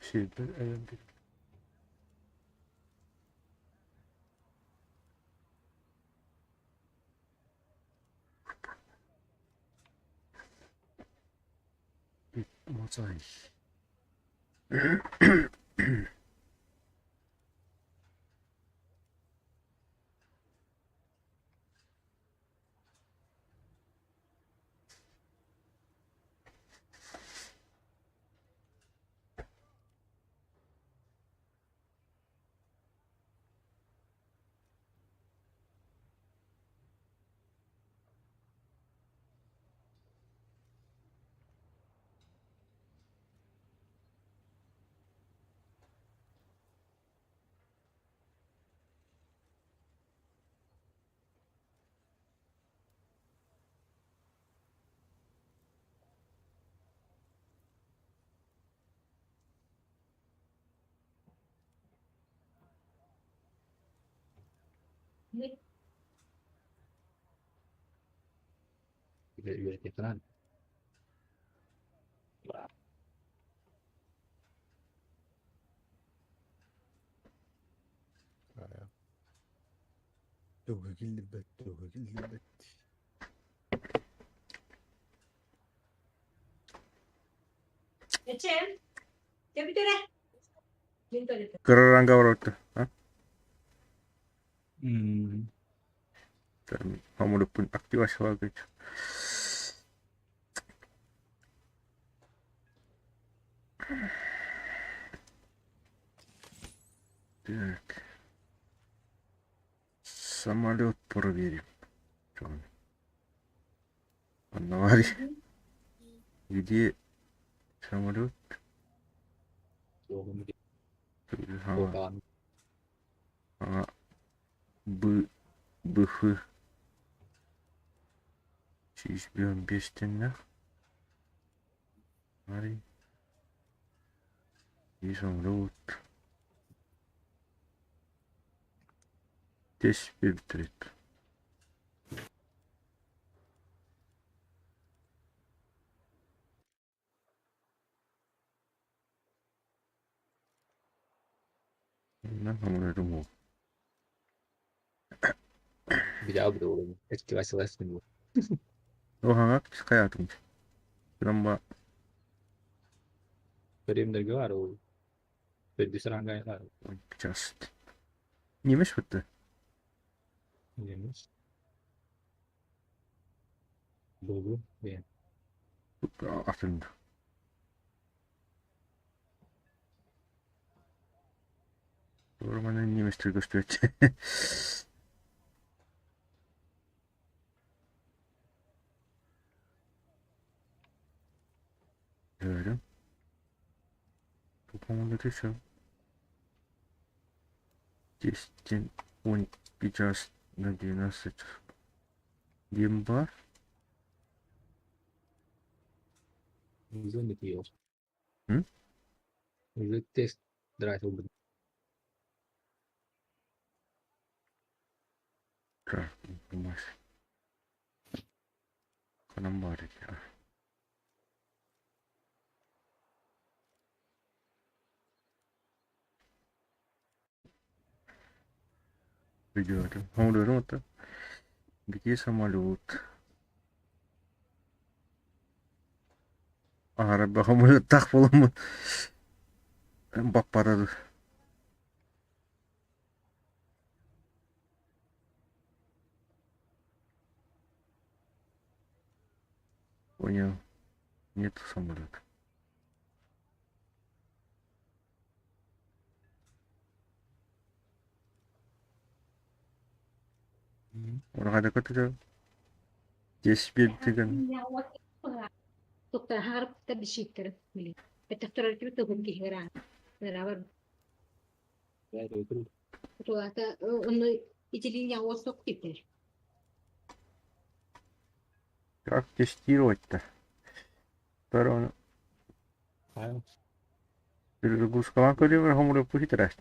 Сирбэр айан бит. Мозаик. Үөрэтиэххэ. Туга киллэрбэт, туга киллэрбэт. Кыраранга барбыта. М. Хомуруппун активациялаабыт. Так. Самолет проверим. Что он? Он Где самолет? Ага. Ага. Б. Б. Ф. Сүүс биэс тэннэх. Мари. И самолет. Здесь вибрит. На самолету. Видео активациялась. Оһаҥа хайаатым. Грамма Беремдерге бар ол. Төрдүс ранга бар. Час. Немеш бітті. Немес. Болу. Бен. Атын. Орманы неместер көстүөт. Görüyorum. По-моему, это 10 он сейчас на 12 гемба. Уже не пьешь. М? Уже тест драйв был. Так, думаешь. Канам бар екен. Видео. Самолет. Где самолет? Аһара самолеттаах буоламмын баппарар. Понял. Нет самолета. Урагада көтүтө. Дес биэрдигэн. Как тестировать-то? Второе. Перезагрузка көрүмөр хомур пухитер.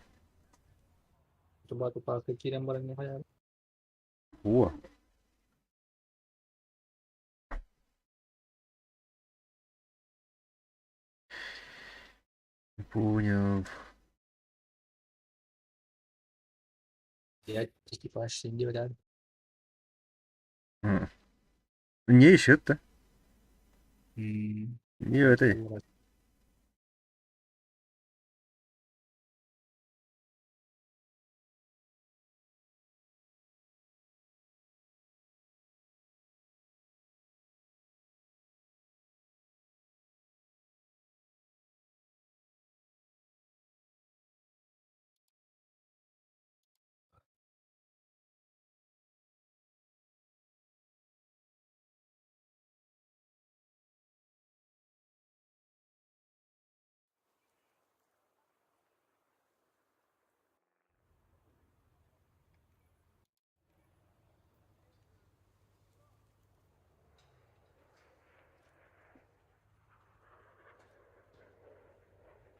Coba ke kiri barangnya kayak. О. Понял. Я экипаж диэбэтэр. М. Не еще-то. Не это.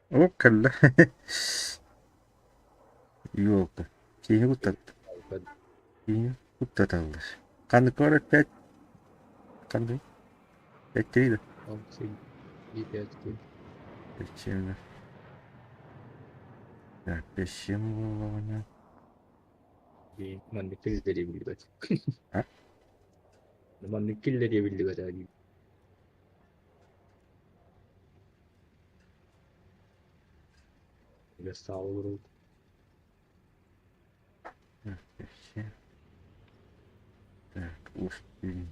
О, кэллэ. Елка. Киһи куттат. Киһи куттаталлар. Ханнык бар опять? Ханнык? 5-3 да. 5-7. Так, 5-7 буоллаҕына. Маннык киллэриэ биллибэт. А? Маннык киллэриэ биллибэт дии. Саалыру. Так, 5-7. Так, успели.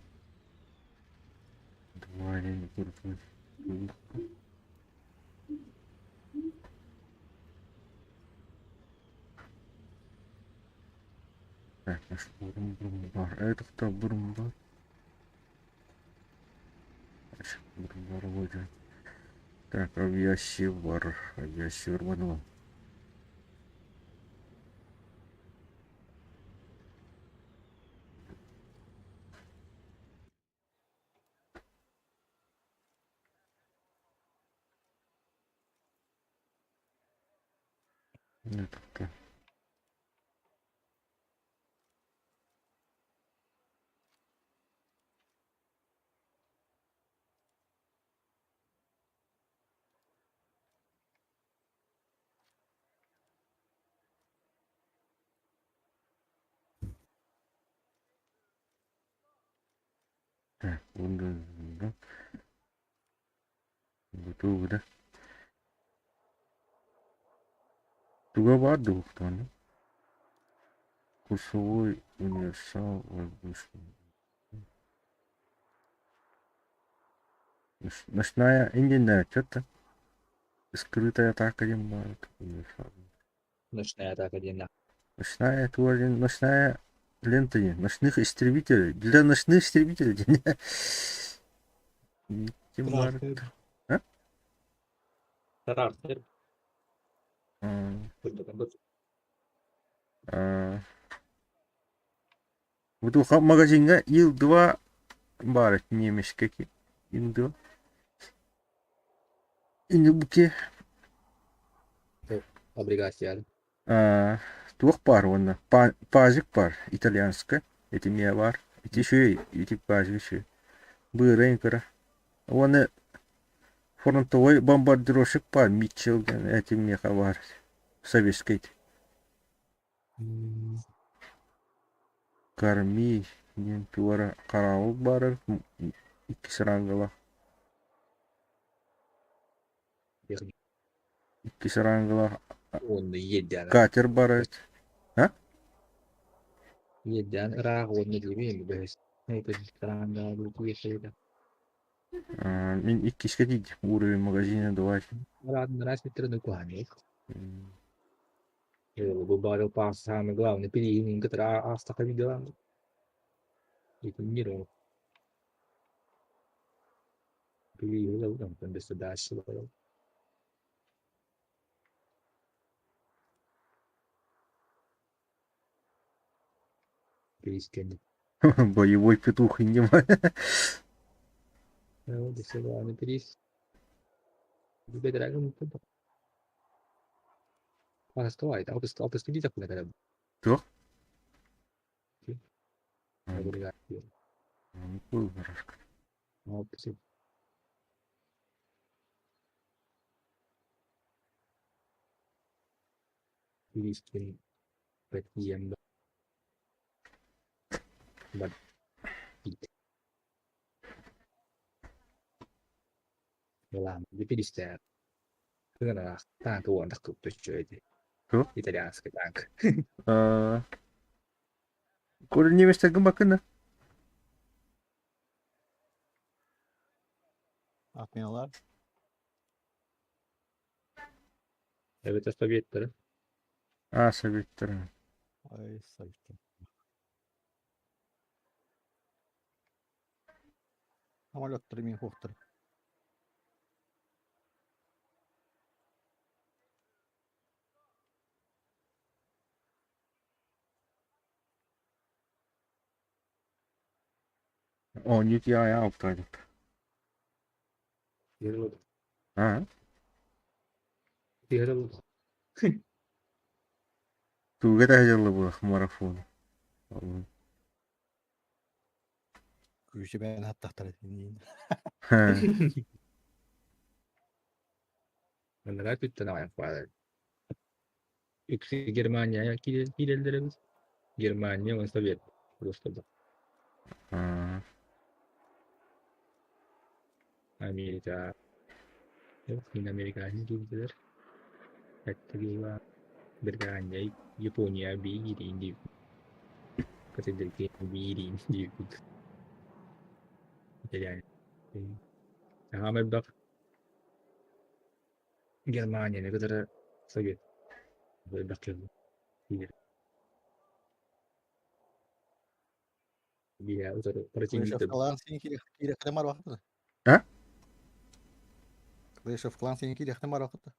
Два, один, Так, наш бурум-бурум бар. Это кто бурум-бар? Бурум-бар будет. Так, авиасивар. Авиасивар мануал. Это кто? Так, да. Готово, да? Туга бар двухтон. Курсовой универсал воздушный. Ночная Индия, что-то. Скрытая атака один бывает. Универсал. Ночная атака диэн. Ночная тварь, ночная лента, ночных истребителей. Для ночных истребителей. Тарартыр. А? Тарартыр. Бутуха магазиҥҥа Ил-2 баар немецкэй Ил-2. Инибуки Облигация. Туох баар уонна пазик баар итальянскай ити эмиэ баар ити үчүгэй ити пазик үчүгэй быырайын кыра уонна фронтовой бомбардировщик баар Митчелл диэн ити миэхэ баар советскай Карми диэн туора хараабыл баар иккис рангалаах иккис рангалаах Уонна иэдээн катер баар эбит а иэдээн ыраах уонна дьүрү бөһөс. Мин иккискэ тиийдим уровень магазина давай. Бу паас самый главный период, который астаха видела. Миру. Боевой петух и нема. Туох? Илиискин тиийэн бар Былаан Ыараах тааҥка уонна үчүгэй Туох? итальянскай тааҥка. Аа, немецтэргэ бакына. Атминалар. Эбэтэр Советтары. Аа, Советтары. Ай, Советтар. Самолеттары мин хуохтар. Оонньуу тиийэ алтайдык. Аа? Туга таһдьалла марафон. Күүсү бэйэн аттахтара итинниин. Манныга күттэн аҕай баалар. Үксү Германияҕа киирэллэр эбит. Германия уонна Совет просто Америка Американец дииллэр. Эттигиба Британия, Япония биириин диир. Категория биириин диир. Итальян. Аҕам элбэх Германияны кытары Совет элбэх киһи Биһэ утары Clash of противниктар Clans киириэхтэн барбахпыт. А? Clash of Clans киириэхтэн барбахпыт.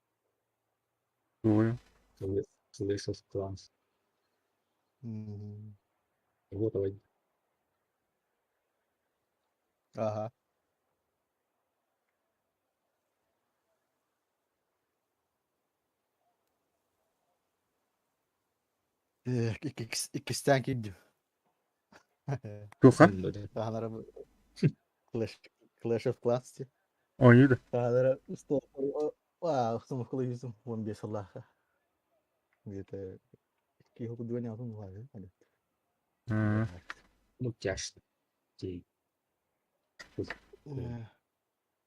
Ой. Clash of Clans. Вот давай. Ага. Иккистээн киирдим. Туха? Хаһанара Clash Clash of Clans дии. Оонньуу да? Хаһанара устуохкулуйусум 15 сыллаахха. Где-то икки хокудуга алтын улаады. Мультяшный.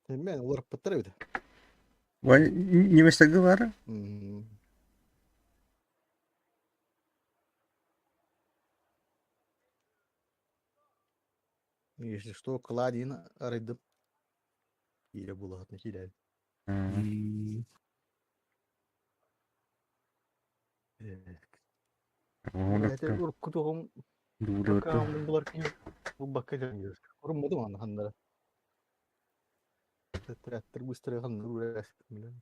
Мен уларыппыттар эбит. Немецтерге баар? Если что, кладин арыйдым. Киирэ булаһытын киирэ. Уруккутугум булар киһи булбакка дьон Уруммутум аны ханнара. Трактор быстро ханнар урэспин.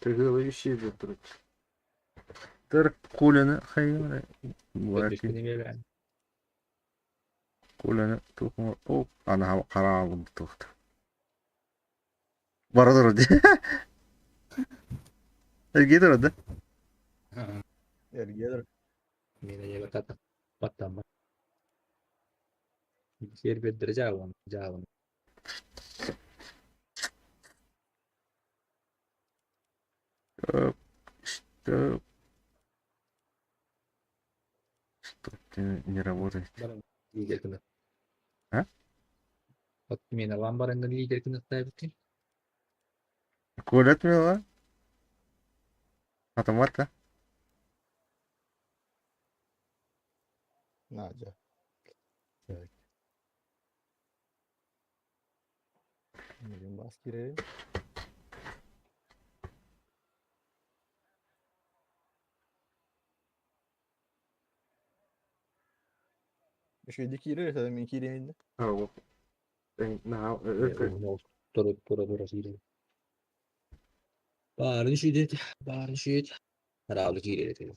Тыгылы турут. Тыр Коляны хайы Коляны тухма оп ана караалым тухта. Бара турар ди. Эрге турар да? Эрге Баттаммат. Сиэр бэрдэрэ дьаабылан дьаабылан. Что? Что ты не работает? Баран лидер гына. А? От мен алан бараннан лидер гынаттаабыккын. Коля отмела? Автомат, Надя. Так. Бас киирэрин. Үчүгэйдик киирэр этэ мин киириэм иннэ. Тура тура тура киирэр. Баарын үчүйдет, баарын үчүйет. Хараабы киирэр этэ.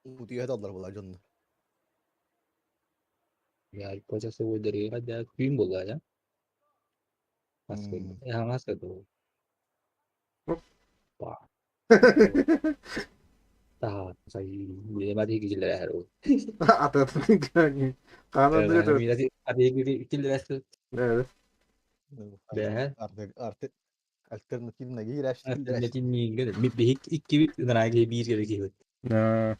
Утуйа даллар буолар дьоннор. Я почасовой да күн буолла да. Хаҥас Опа. Таһаа, Ататын хаанан Да. Альтернативная Да.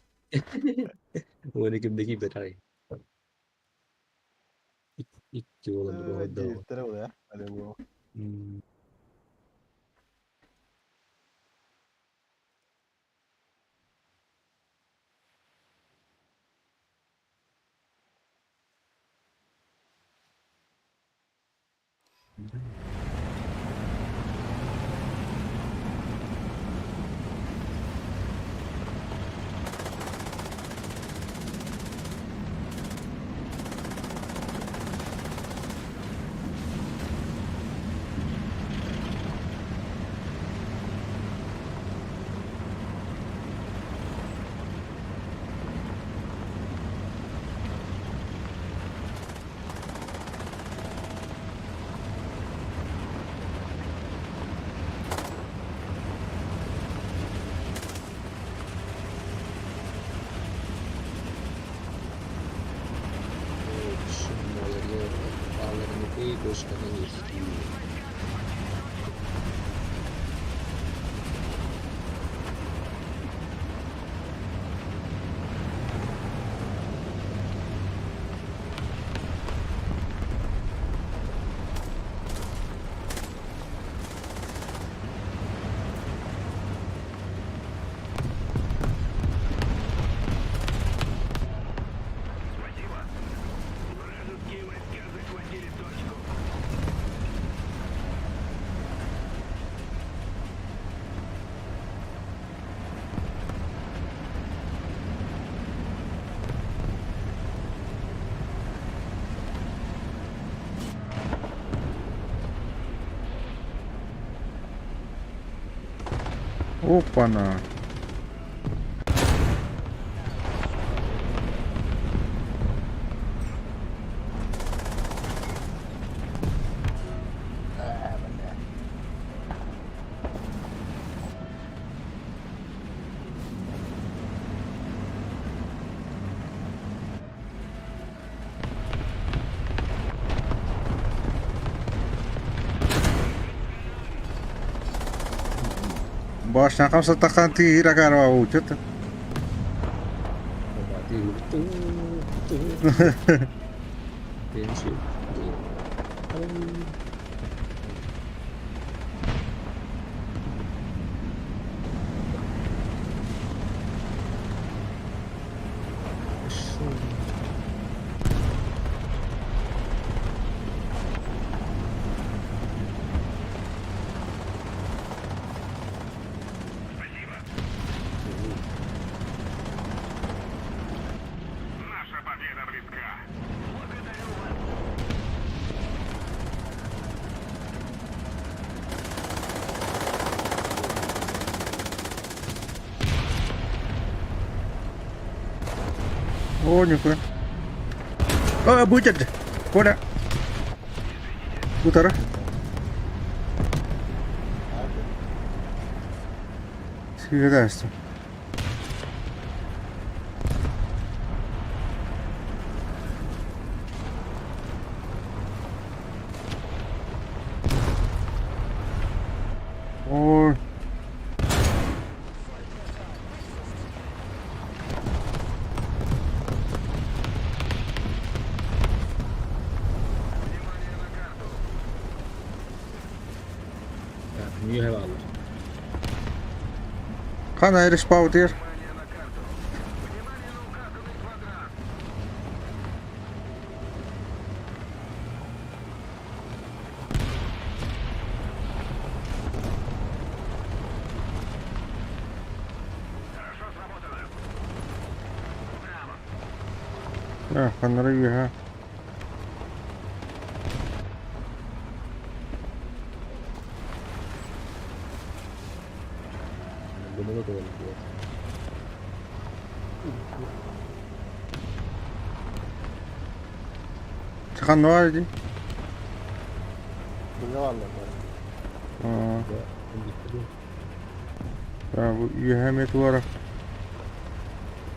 Опа-на. Башня хамсаттахан тиир акарва учут. О, нихуя. А, будет. Коля. Утара. Съедайся. Ой. Хана респаутер. Ханрыга. Хануар ди. Үөһэ эмиэ туора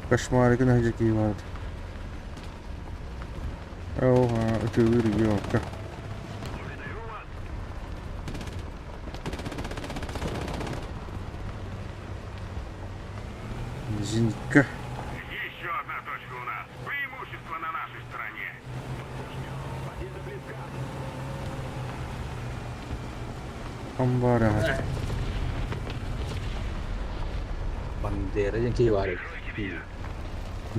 кошмаригын сылдьар киһи баар этэ. Оо, ытыалыыр идиотка. Зенитка. Еще одна точка у нас. Преимущество на нашей стороне. Амбара. Бандера диэн киһи баар эбит.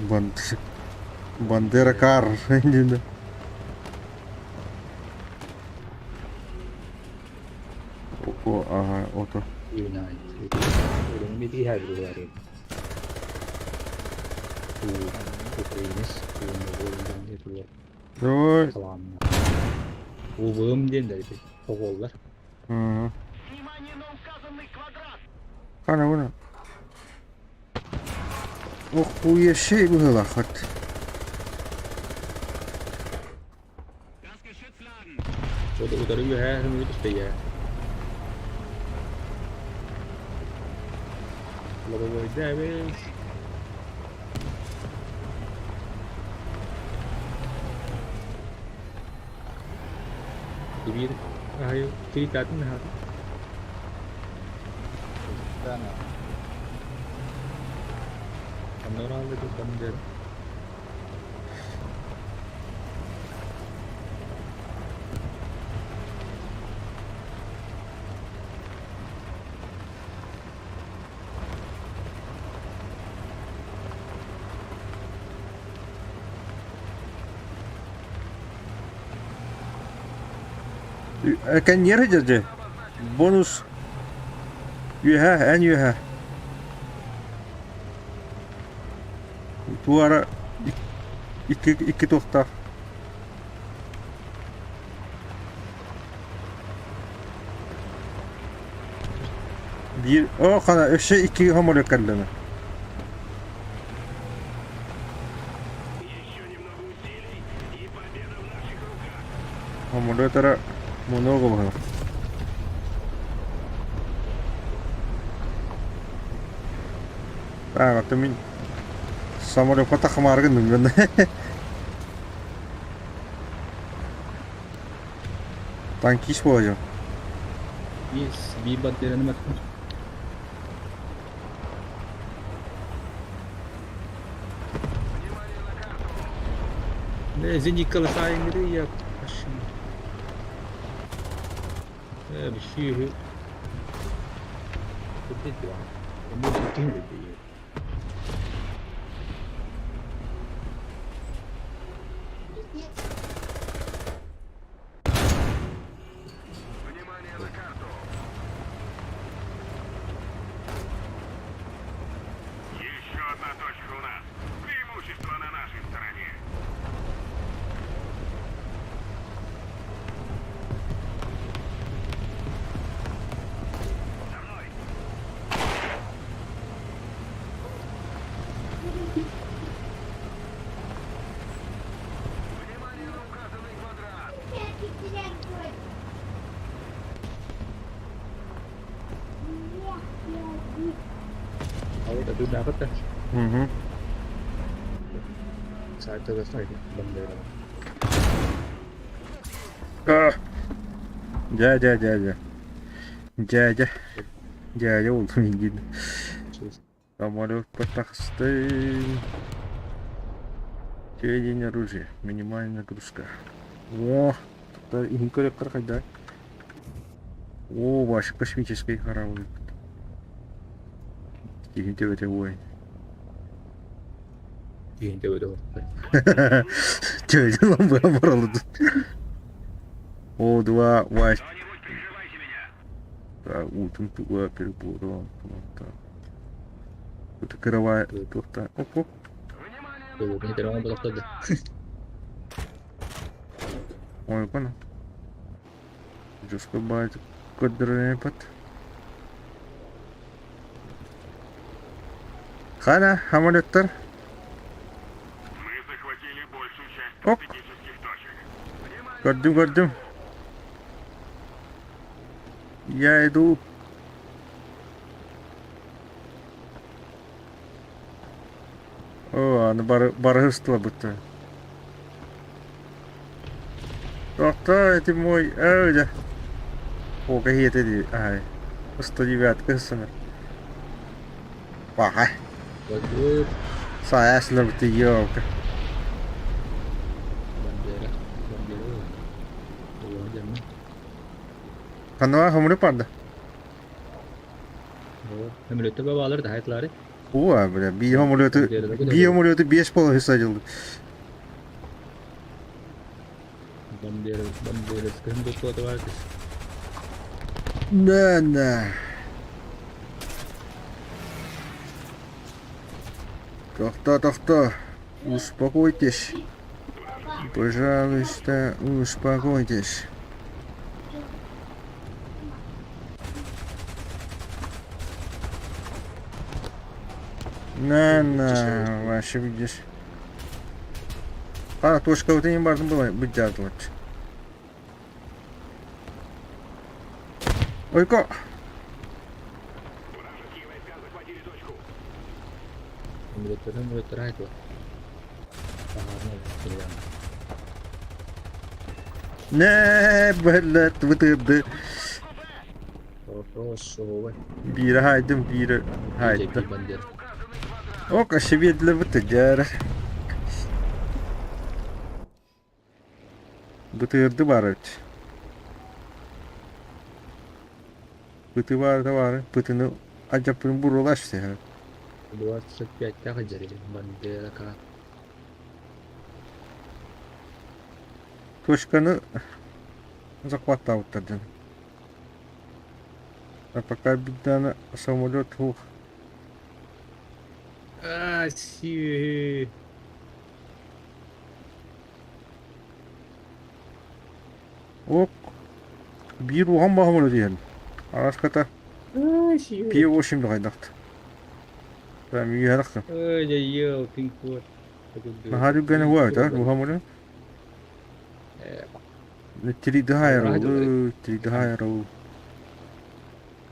Банд... Бандера Кар. О, ага, ото. Давай. Убым диэн да оҕоллар. Хана уна. Охуешей быһыылааххыт. Утары үөһээ үһү түстэ Лобовой эбит. Биир аһай тириитатын аһата. Оннор аалла бандера. Кэнниэр сылдьар Бонус үөһэ, эн үөһэ. Туора икки, икки туохтаах. Биир, оо хана, өссө икки самолет кэллэ. Самолет эрэ много быһыылаах. Так, а мин самолетка тахамаары гынным. Танкист буолдьум. Биир биир бандераны маттым. Не, зенитка лысайынгыры я Э, bir Внимание на карту. Еще одна точка у нас. Преимущество на нашей стороне. За мной. Внимание на указанный квадрат. А вот это да, вот Угу. Сайта бандера. А! Дьэ, дьэ, дьэ, дьэ. Дьэ, дьэ. Дьэ, дьэ, буолтум ингин. Самолет тахсты. Сведения оружия. Минимальная нагрузка. О, тут иһин көрөктөр хайда. О, ваш космический корабль. Иһин төбөтө буой. Иһин төбөтө Төбөтө баралыды. О, два, ваш. Кто-нибудь прикрывайте меня. Утун туга перебором. Тут кырава туохта. Оп, оп. Внимание на Төбөтө указанный терен квадрат. Ой, понял. Жестко бает коддрепот. Хана, самолеттар. Мы захватили большую часть Оп. стратегических точек. Внимание Көрдүм, көрдүм. Я иду. Оо, аны бары барыһыстылабыт. Тохтоо, эти мой... Өө, дьэ. О, кэһиэтэ дии. Ай. 109 сыныр. Баҕай. Бандера. Саайаасылабыт ёлка. Бандера. Бандера. Улахан дьэммин. Ханна хомуну парда? Өмүрөттө бабалар да хайтлары. О, бля, биир биэс полосы садилды. Бандера, Бандера, кым да бар. Да, да. Тохто, тохто. Успокойтесь. Пожалуйста, успокойтесь. На, на, вообще видишь. А, точка вот и не важно было быть дятлать. Ойко! Вражеские войска захватили точку. Өмүрөттө айтла. Не, блядь, вытырды. Хорошо. Биирэ хаайдым, биирэ хаайда. Бандера. Ок, ошибедлі бытыгар. Бытырды бар эбит. Быты бар да бар. Бытыны ажаппын бурулаш сеһэ. 25 тахаджари Бандера ка. Точканы захваттаабыттар дьон. А пока биддаана самолет ух. А, си. Ок. Биир уһан баһамын диэн. Араската А, си. P8 хайдахт. Прям үйәрақты. Ой, елкин кот. Наһаа түргэнэ хуа да уһамыны. 3D хайру, 3D хайру.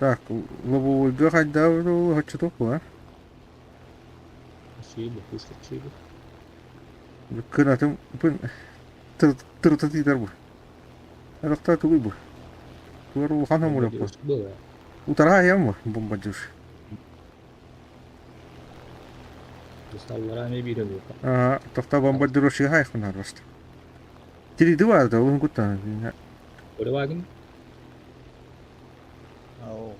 Так, лобовойга хайда хочетоку, а? Шиба, пушка, шиба. Кынатым пын тыртатыйтар бу. Арақта тугуй бу. Туар улахан хамуля бу. Было. Утара аям бу бомбардир. Досталлара не бире бу. А, тоқта бомбардировщик хайхын арбаста. 3D бар да, улун куттан. Оре багын. Ау.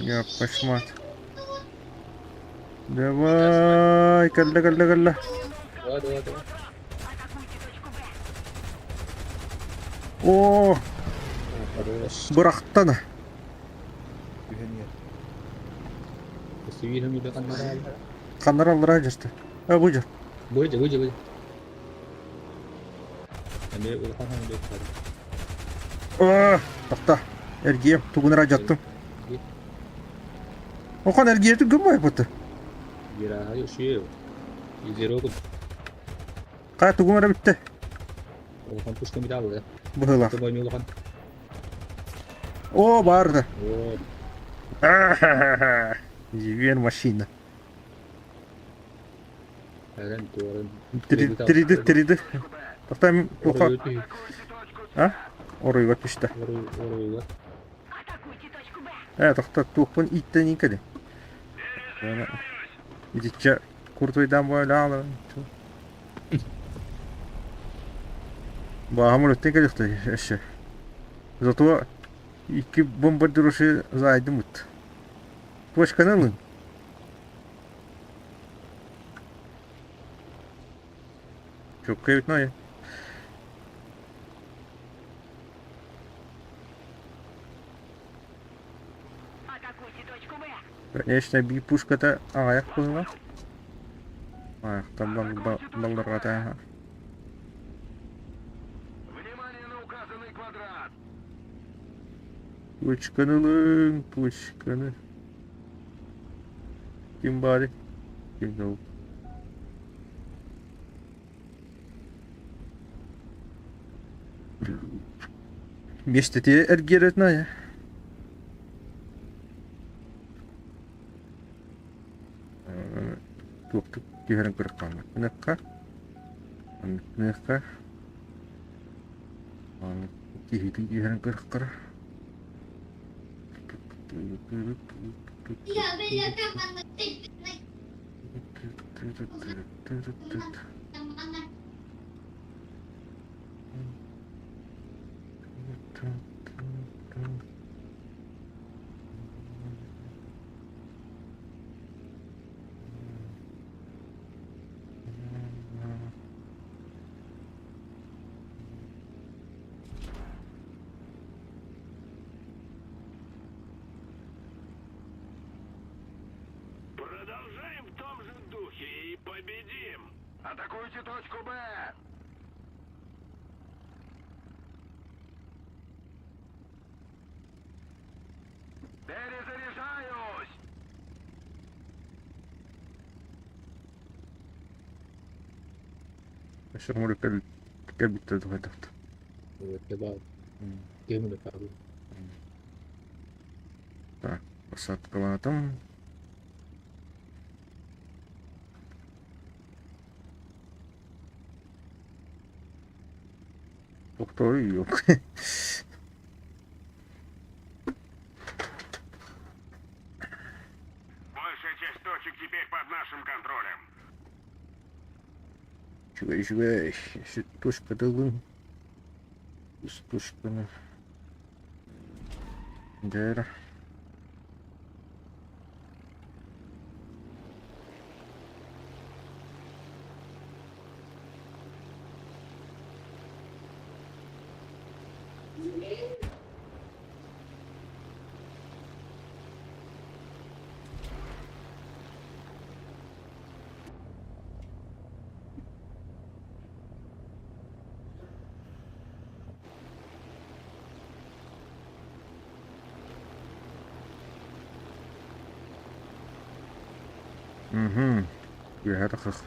Я пошмат. Давай, калла, калла, калла. Давай, давай, давай. О, Хорош. бырахтана. Түһэн иһэр. Сибиир хэмиле каннара. Канараллара жырты. А, бу жыр. Быжы, быжы, быжы. Эме улахан хэмиле О, тоқта. Эргием, тугунара жаттым. Оқан эргиерти гыммай бұты. Бира шүйе. Изерогун. Қая тугунара бітті. Улахан пушка медалы. Бұғыла. Тобой улахан. О, барды. О, Живен машина. әрен туарын. 3D, 3D. Тоқта, мен тоқа. А? Оройға түсті. Оройга. Э, тоқта, туқпын иттен икеді. Идичче куртуйдан бойлы алы. Баһамыр өттен келихти эше. Зато икки бомбардировщик зайдымыт. Точканы ылын. Чөккө эбит ной. Конечно, би пушката аяк кылла. Аяктан балларга Внимание на указанный квадрат. Точканы ылың, точканы. Ким бары? Ким да Местете эргерет на. Түһэрэн көрөххө Ыныахха. Ыныахха. Киһитин түһэрэн көрөххө. Продолжаем в том же духе и победим! Атакуйте точку Б! Перезаряжаюсь! Өссө кэлбиттэр дуһайдахта. Так, посадкалаатым. Тохтоо yok. Большая часть точек теперь под нашим контролем. Үчүгэй үчүгэй. Точка дылын. Үс точканы. Дэр. Угу. Үөһэ тахсах.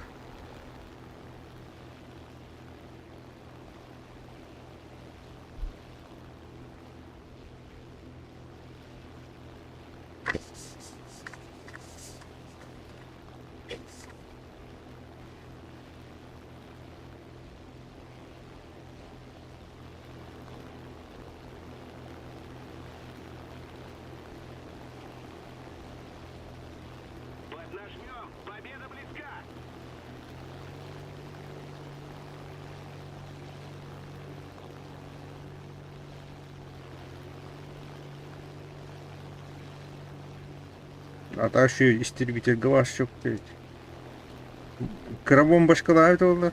Поднажмем! Победа близка! А еще истребитель глаз Кыра бомбашкалаабыт буоллар.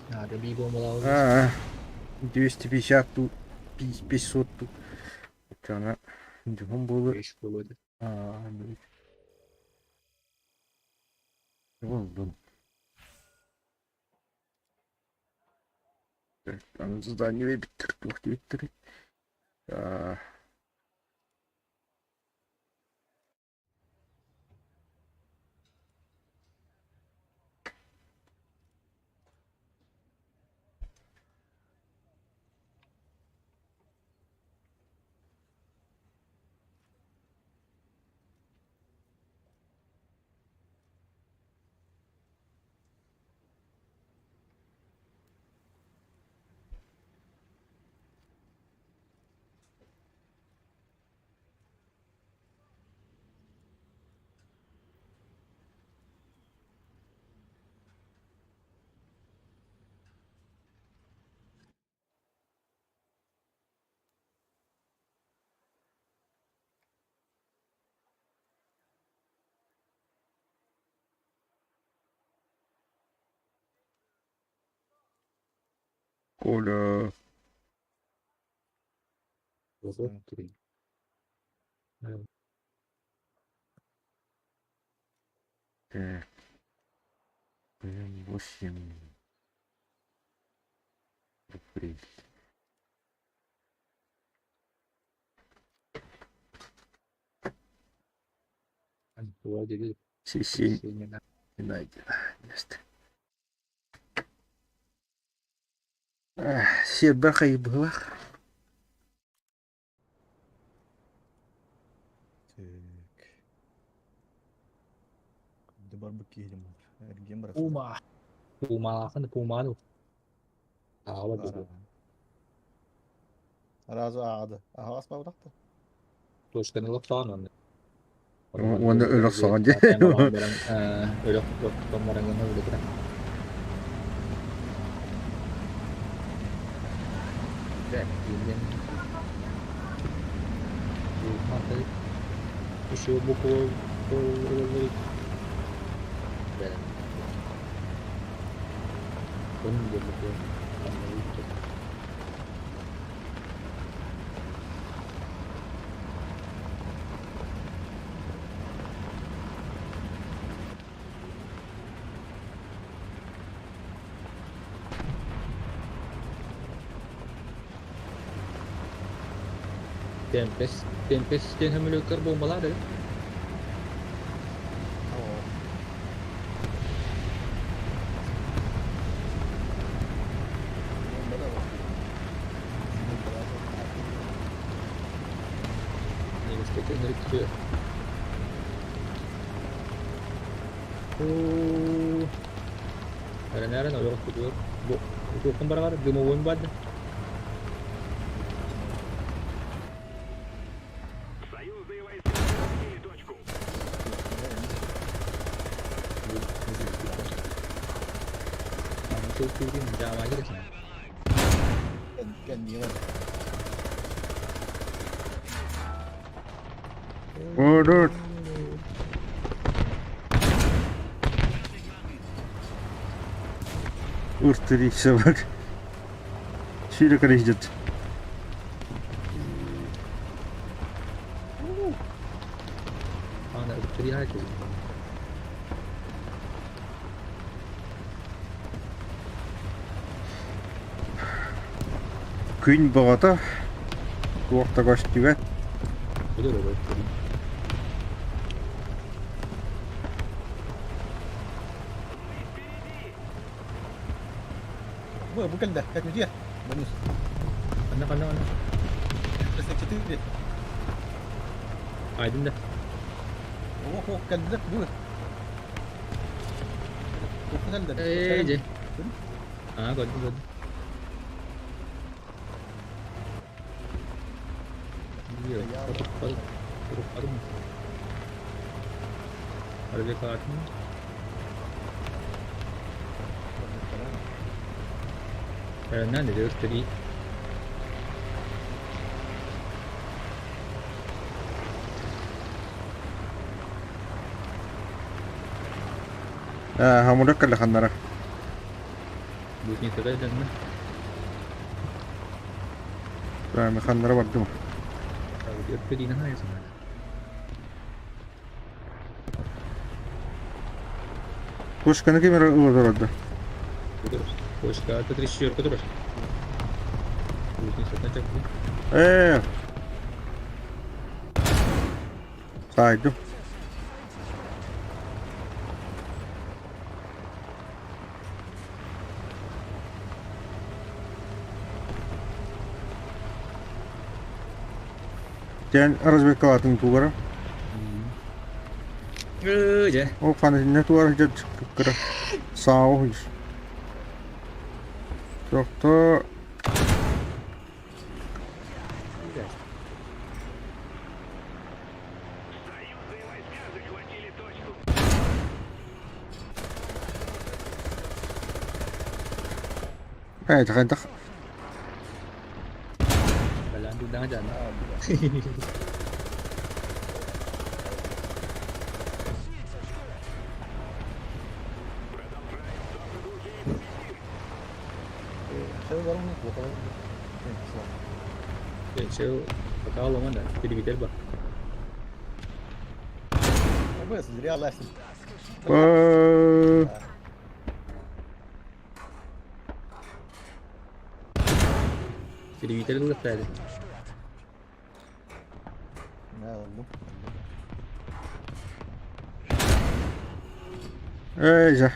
Надо бии буомалаабыт. Аа, 250 тут, 500 тут. Оччоҕуна дьоһун буолуо. Үс буолуо этэ. Аа, буоллун. Аны задание биттэр туох диэбиттэрий? Аа, Коля. Три. Так. 8. Апрель. Семь. Найдено. Место. Сербер хайбылах. Так. Барбы киһи. Диэн барахсан. Пума. Пумалаахын пуману. Аҕала Ара. буолуо. Аразы ааҕады. Аһаҕас бабырахта. Точканы олохтоон онно. Уонна өлөх соҕон дии. Өлөх оттон баран гына үлэтирэ. Еще букву Tempest, Tempest диэн сөмөлүөккэр буомбалаар эбит. Оо. Бомба да бар. Немецкэй көннөрүк түһүө. Оо. Эрэнээрэн ойоҕос тутуор. Бу туоххун бараҕар дымовойун баада. Союзные войска захватили точку. Кэннигэ Орут. Уртырийся bak. Шире идет. Аны ыттырыйа кэлин. Күн бөҕөтө туох да көстүбэт. Өлөр өлөр. Бу бу кэллэ. Как где? Бонус. Ханна ханна ханна. 4. Айдын да. Ох, ох, кэллэ. Бу. Ох, кэллэ. Ээ дьэ. Аа көрдүм көрдүм. Арбекатын. Нан өлтөрий. Хамурак кэллэ ханнара. Бутницада дэннэ. Ханнара бардым. Өлтөрийна хайасына. Пушканы ким ылырды? Точка 34 турар. Бутницадан чакты. Ээ. Сайдым. Дьэн разведкалаатын тугара. Ээ дьэ. Ол ханна тугара дьэ кыра. Саа хүйс. Тохто Союзные войска захватили точку. Э, хайдах Балаан дуудаҥа дьаана. Чэ, пока ломан да, переведер ба. Зря лазим. Э, Переведер ылыктаады. Эй, жа.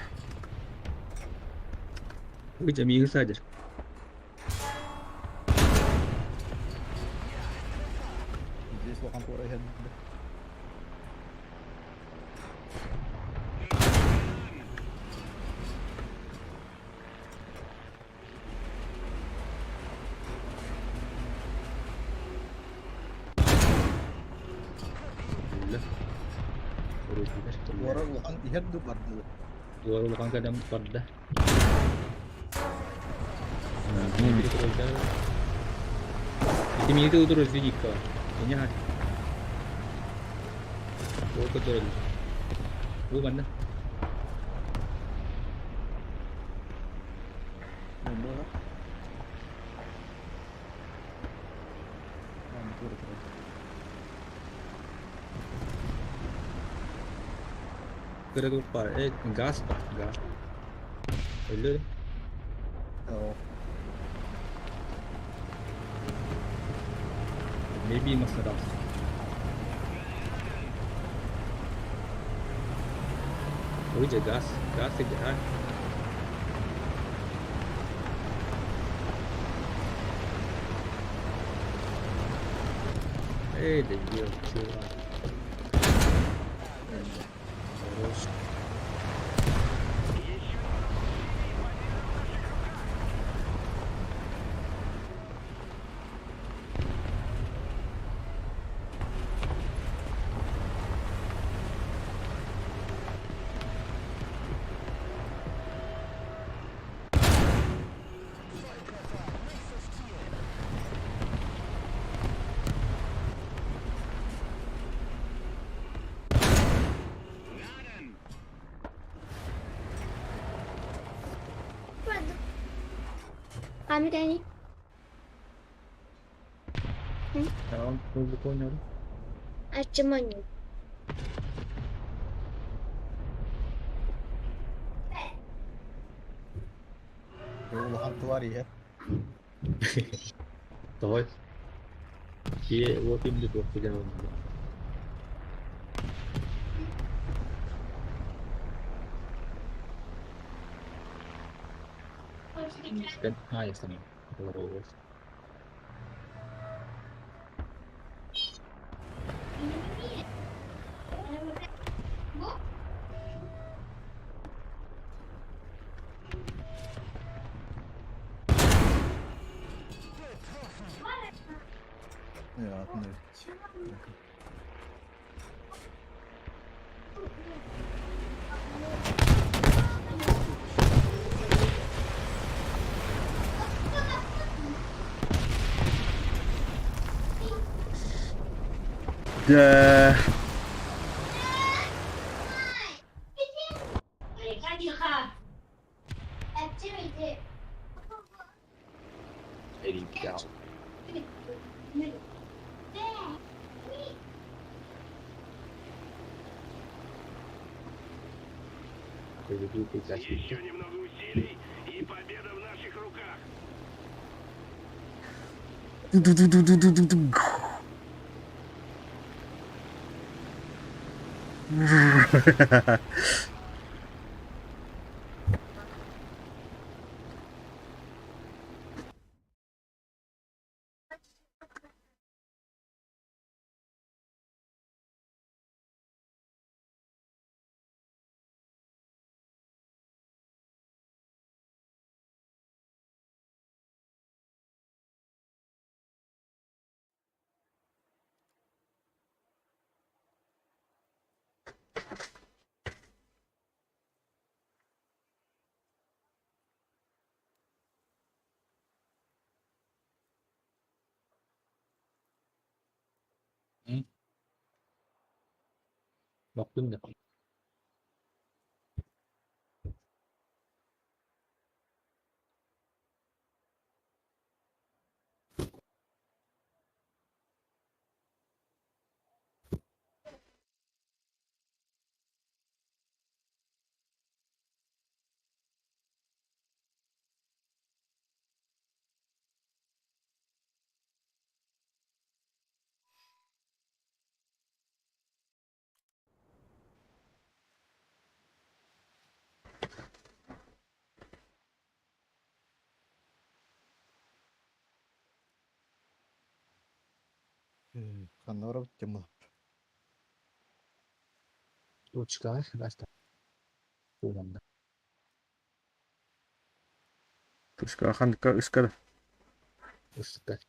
Ыжа миигин саадьар. Здесь лохантура Туора улахан иһэр дуу барды дуу? Туора улахан кэлэн барда. Ити миигин утур видикка. Ini ha. Ол көрдөрөллөр. Бу манна. Буолла. Туора турар. Кыра туох баар? Э, газ бар, газ. Өлөр. Оо. Maybe массараас. Ой, дьэ, газ, газ игра. Эй, да чувак. Хорош. عامل يعني Tamam, hızlı oynuyorum. Açmanı. Улахан тылар иһэр. Давай. Кие, вот им туох билэр Ben hayır sana. Doğru. Атын Да. Еще немного усилий, и победа в наших руках. Ду-ду-ду-ду-ду-ду. Baktım da. Ханна барабыт тема. Точка, баста. Туганда. Точка хандыка ыскада. Ыска.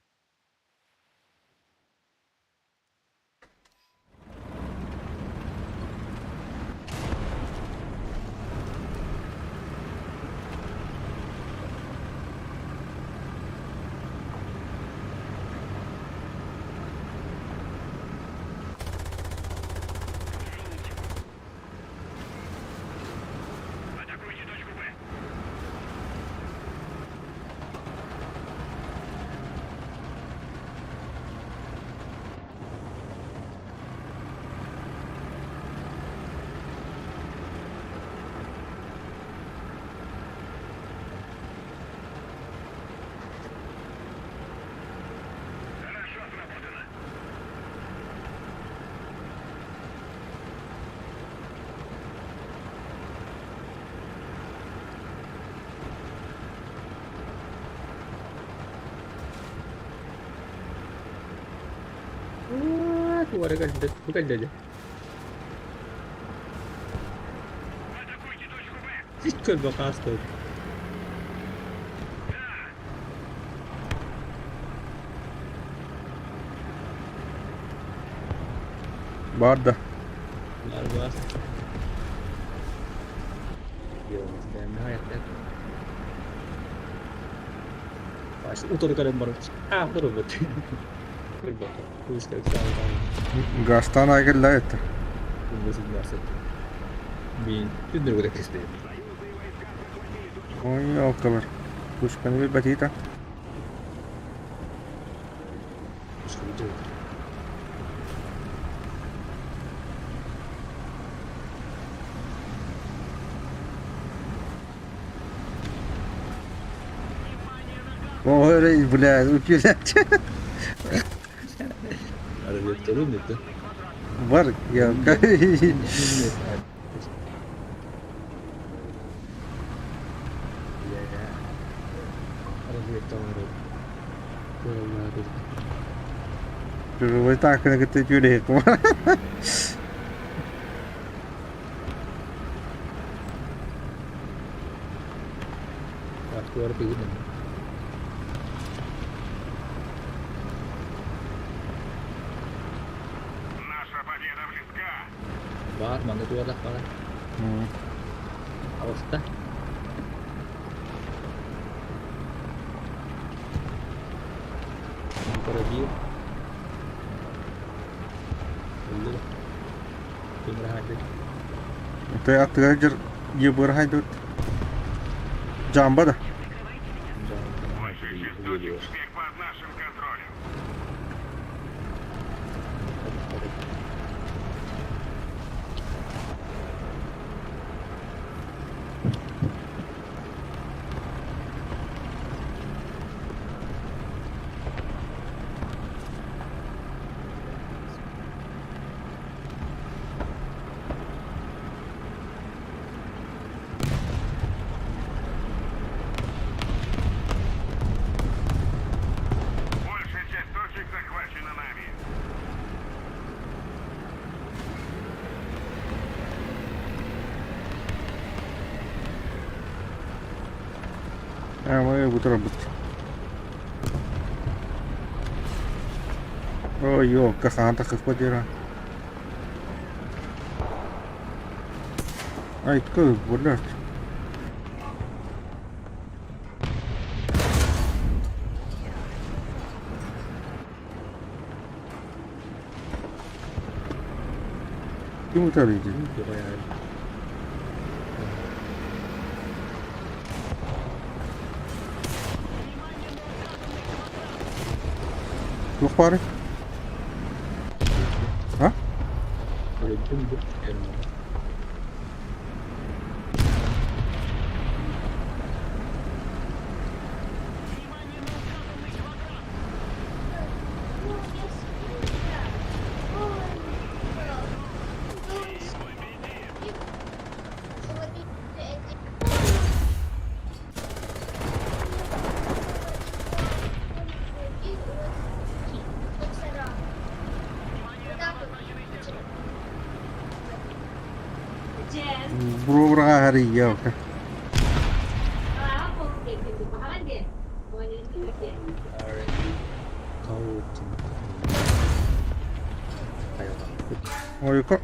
Туора кэлбит, бу кэллэ дии. Атакуйте точку Б! Сит көрбө хаастыбыт. Бар да. Бар бар. Утары көрөн барып аахтар ылбыт. Көрбөккө. Кыыска Гастан айгылла это. Бин түннүргү кистей. Ой, алкалар. Пушканы билбэтита. Ой, бля, үтүөлээччи. Бар, я. Вы так кытта үтүөлэһик. Наша победа близка! Баар манна туолах баар. Алыста. Парабил. Ыллы. Кимрахайды. Ты аттыгар дьэр ебырхайдут. Жамба да. Большая часть точек теперь под нашим контролем. Большая часть точек захвачена нами. А мы буду работать. Ой, ёлка, ханта квартира. Ай, такой, блядь. Ким утары иди? Туох баарый? А? Буруга харыйа. Ойко.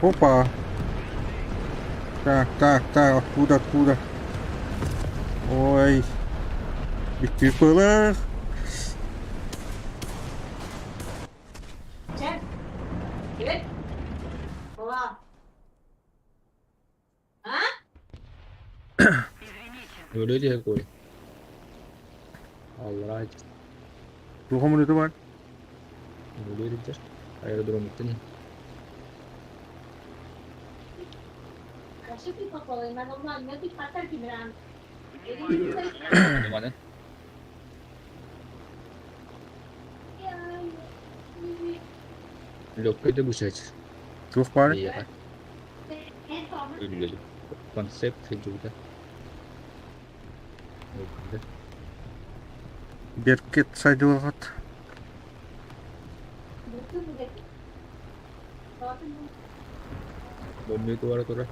Опа. Так, так, так, откуда, откуда? Ой. Икки пылах. Өлө диэ кой. Аллараа Туох омунута бар? өлө дилер. Аэродромуттан. Маны легкой да бушач. Туох баар? Өлүлө. Концепт сылдьыбыта. Өлбүтэ. Беркет сайдыылаҕыт. Бомбик бара турар.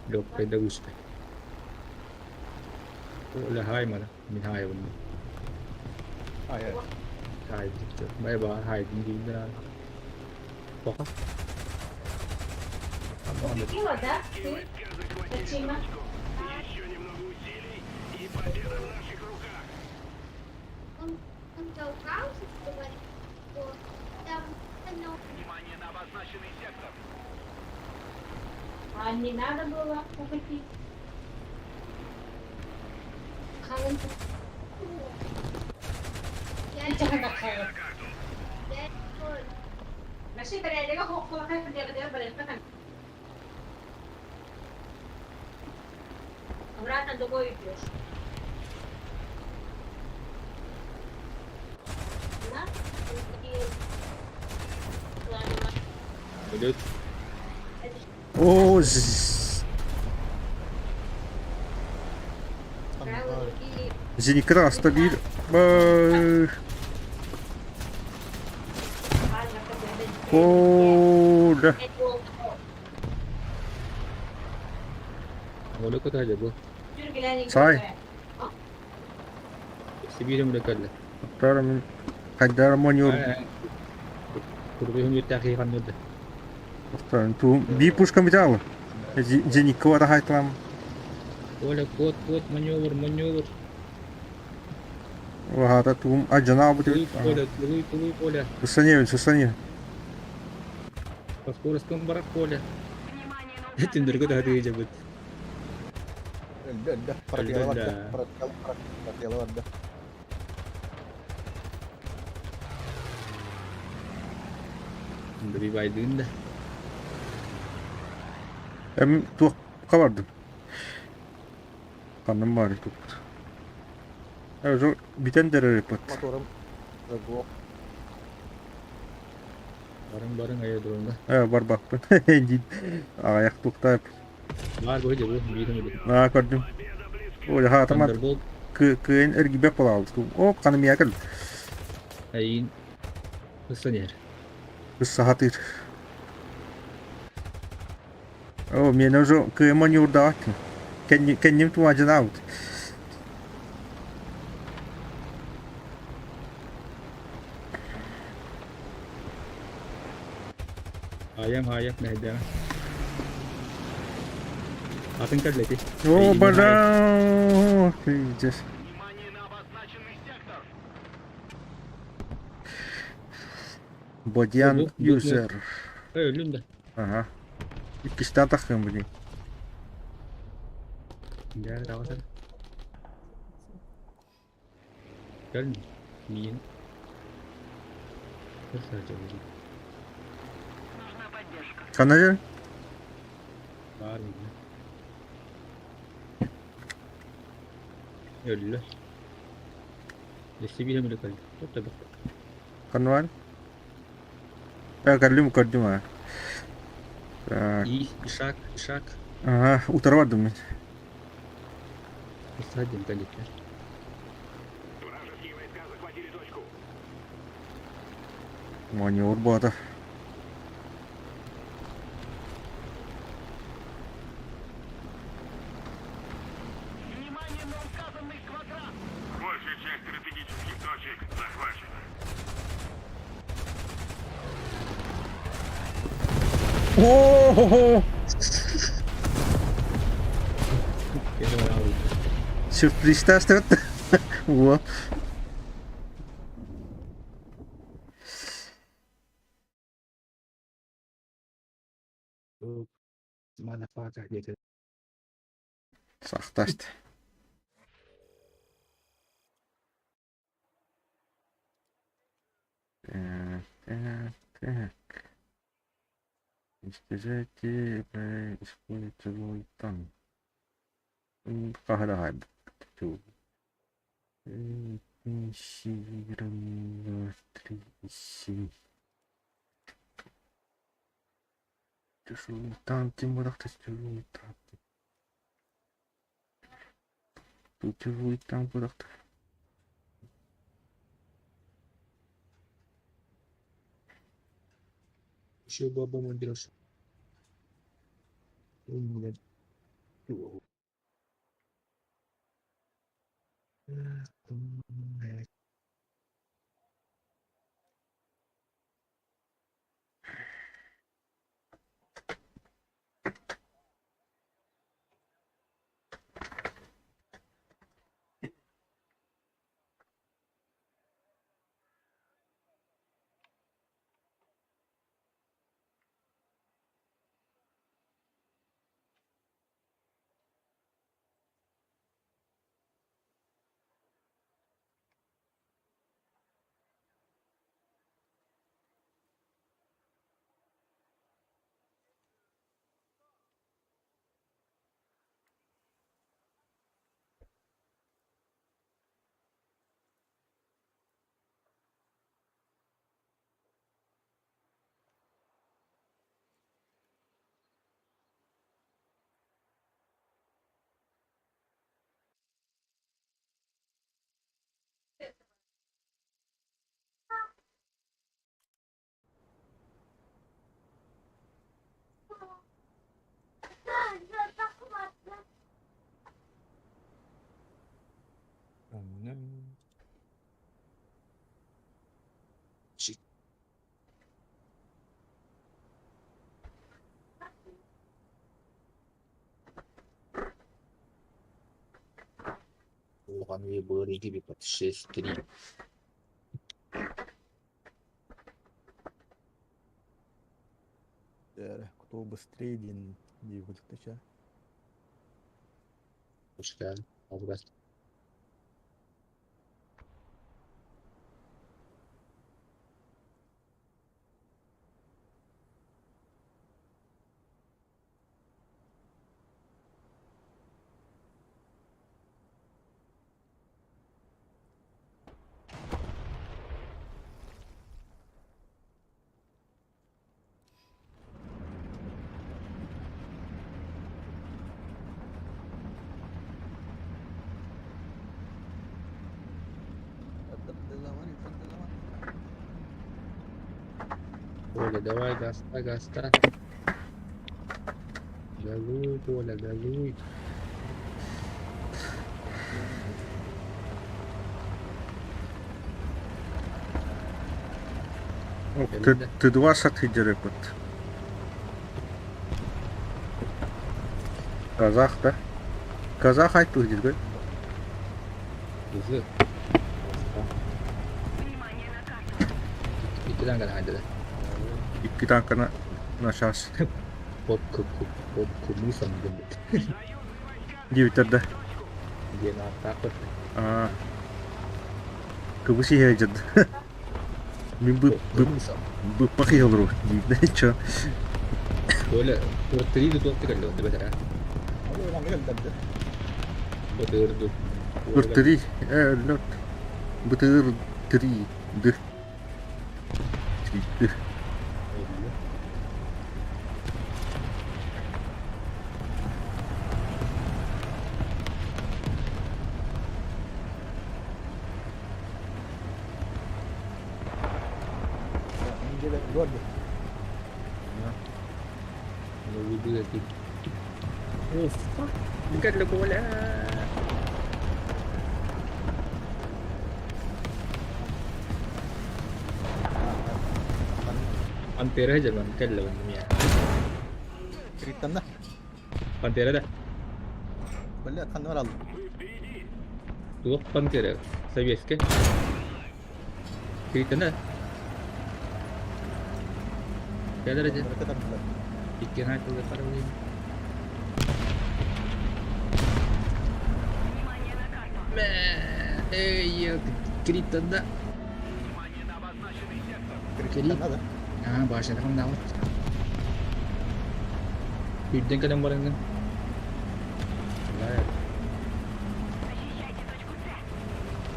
Легкай да уста. Оля хаймана. Мин хаайабын. Ай Хаайдым. Бай ба хаайдым дейін. Пока. Купила, да? Ты? Зачем? Еще немного усилий, и победа в наших руках. Он, он толкался, говорит, что там оно Внимание на обозначенный сектор. А не надо было уходить. Халын. Я я ماشي بني هو خو Обратно другой идешь. Да? Өлөт. О, з- Зеникра стабиль. Оля. Оля көтәле бу. Сай. Сибирем лекәлле. Тарам Хайдар манёр. Курбуһум юттахи ханнырды. Ту би пушка металла. Зеникова хайтлам. Оля кот кот маневр маневр. Вагата тум аджана Тулуй бут. поле, тулуй тулуй поле. Сусаневин, сусаневин. По скоростям барак поле. Тиндерге да хаты жабыт. Өлдө өлдө. Паратыяла барда. Паратыяла паратыяла барда. Бри байдын да. Эм тух кабарды. Каным бар тут. Э, битен дерер пат. Моторум заглох. Барың барың аэродромда. Э, бар бакпын. Дид. Аяк туктап. Бар бу жабы бирим иде. А, көрдүм. Оля хатамат Thunderbolt кыын эргибек болалды. О, каным якыл. айын Сусанер. Сахатыр. О, мен уже кыын маневрда аттым. Кенним туажын аут. Аям аям нәйдә. Атын кәлләти. О, бля. Пиздец. Внимание на обозначенный сектор. Бодян Бу- бу- юзер. Өлүм да. Ага. Иккистен тахым блин. Gel равасан. Gel мин. Канажы? Бар мин. Өллө. Лesi bir emre kaldı. Tut da bak. Канвар? Я көрдүм, көрдүм а. Так. И ишак, ишак. Ага, утырбадым мин. Садим калитлер. Вражеские войска захватили точку. Маневр бата. Внимание на указанный квадрат! Большая часть стратегических точек захвачена. О-хо-хо! Gene var abi. Сюрприз тастырды. Вот. Motherfucker dedi. Сақташты. Так, так, так. Истязайте, используйте там. Кахарахайб. Три, семь. Тяжелый танк, тяжелый танк. Тяжелый танк бырахта. Еще баба берешь. Улахан бырыги под 6-3. Кто быстрее диэн дии курдук Пускай. Алгас. Коля, давай, гаста, гаста. Газуй, Коля, газуй. Ты два сатыдеры пыт. Казах, да? Казах айтты диргой. Hızlı. Икки танканы хайдада. Икки танканы нашас. Под под кумысом диэн. Диэбиттэр да. Диэн ааттаахпыт. Аа. Кыбыс иһэ дьад. Мин бы бы Кумысом. быппах иһэ олору диир чо. Коля, три туох кэллэ онно бэтэрэ. Бытырду. Ыртыри э лёт. Бытыр три ды. Три ды. Ну выйду О, fuck. Кэллэ Коля. Пантера дьэ кэллэ мия. Криттанна. Пантера да. Бля, ханна бараллар. Туох Пантера? Советская. Криттана. Кэлэр дьэ. Икки хайтылы параллель. Эй, Криттана. Криттанна да. Аа, башня там да вот. Үрден кэлэн бараҥҥын.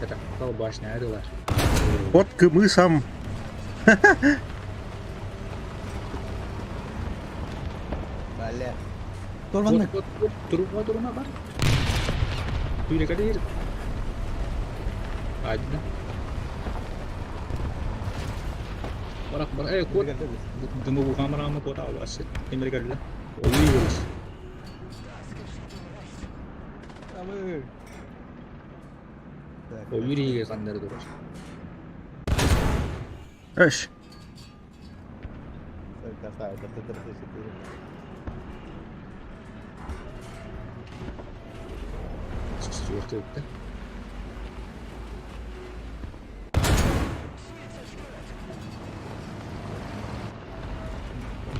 Это башня айдылар. Под кымысом. Далее. Турманнык. Турума турума бар. Түүлэкэлиир. Адна. Барак бар. Э, кот. Дымы бухамарама кот аласы. Эмергерле. Ойуйбыз. Амыр. Ойур иге кандары турар. Эш. Четвертый.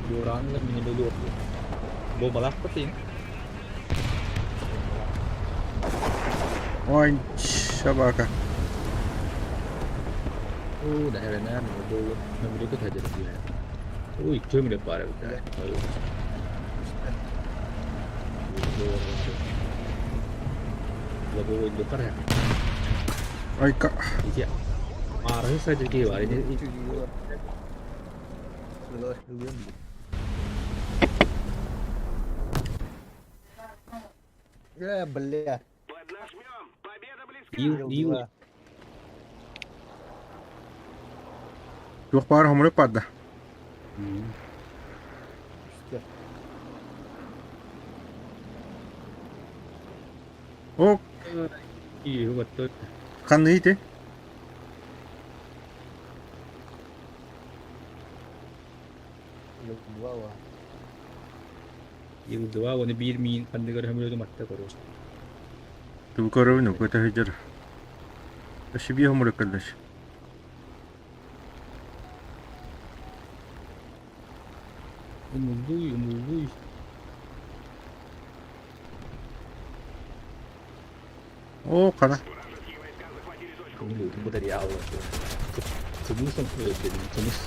Дуорааннар мини болуор. Бу балаах бытыйын. Ой, собака. Оо, дэһэрэнээр буолу нөмүрү көтөдөр диэн. Ой, көмүрэ баар эбит. Лобовой духар. Айка. Ити аарыһы садьыки бар. Э, бля. Поднажмем! Победа близка! Ил, ил. Туох баар хомурук барда. О, И вот тут. ханны ити? Ил два, оны бир миин хандыгар хөмрөдү матта көрөс. Ту көрөбүн көтө хыдыр. Өсү бии хомурук кэллэш. Умулдуй, умулдуй. О, қана. Умулдуй, бу да яалла. Кымыс кымыс.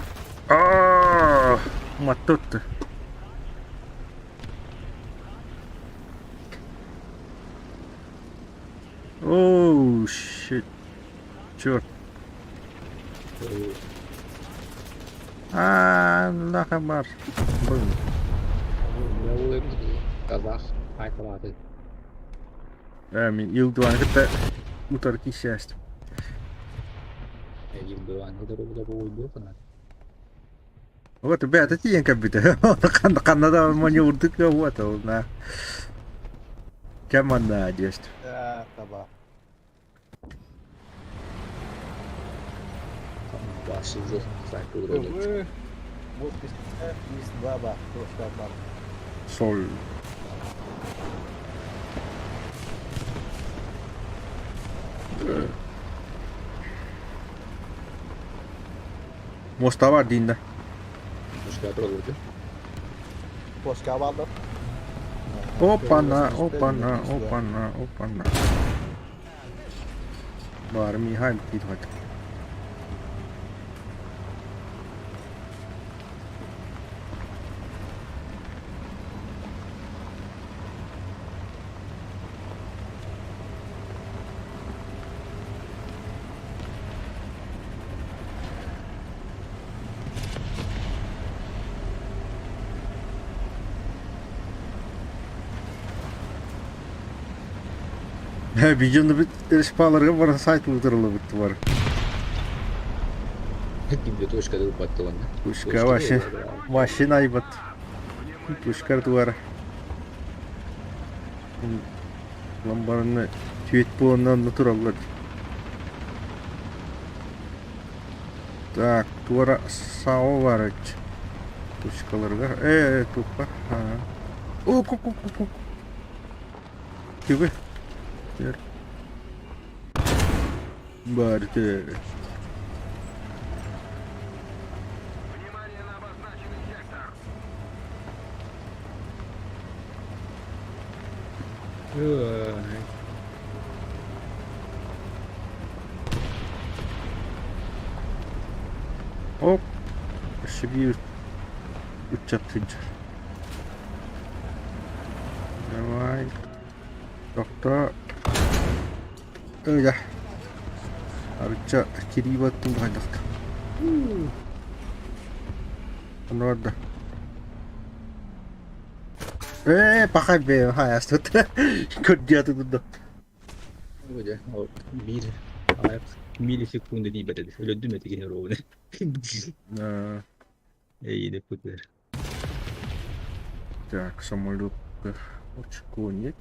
Аа, маттутtu. Оу, shit. Черт. Аа, нахамар. Блин. Казах айтылады. Ә, мен Илдуан кытта утар кисяст. Илдуан да Вот, ребята, тиен кабита. Канада маневрдык вот, на. Кемана дест. Таба. Башы Сол. Моста бар дейін да. Опана, опана, опана, опана. Бар, Михаил дейді. Видеоны бит шпаларга бар сайт утырылы бит бар. Кимде точка деп баттылан. Пушка вообще машина айбат. Пушкар туар. Ламбарны түйет буоннан натураллар. Так, туара сао бар. Пушкаларга. Э, тупа. О, ку ку ку ку. Түбе. Бар те. Внимание на обозначенный сектор! Оп. Шиби учат Давай. Доктор. Öyle. Арыча кирибаттын хайдахта. Анорда. Ээ, пахай бэйэм хайаастыт. Көрдүө турда. Дьэ, ол биир аҕыйах миллисекунда тиийбэт этэ. Өлөрдүм этэ киһи ровно. Эйиини путер. Так, самолет очко нет.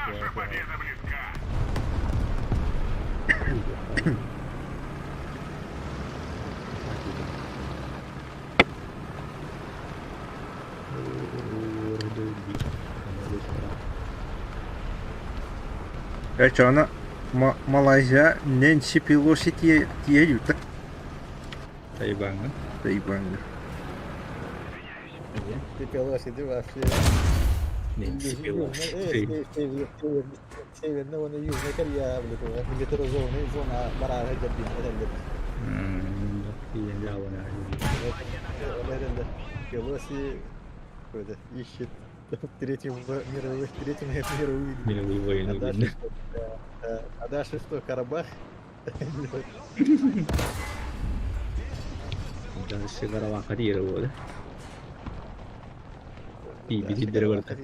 Наша победа близка. Короче, она Малайзия Нэнси Пелоси тиэйүтэ. Тайбаҥҥа. Тайбаҥҥа. Ты Пелоси, ты вообще... Нэнси Пелоси. Северная уонна Южная Корея милитаризованная зона бараара дьэрдин этэллэр. Ол эрэллэр. Пелоси ищет третью мировую, третью мировую Мировую войну. А дальше, а дальше что, Карабах? Дальше Карабаха диир буолла. Тиийбит барыта.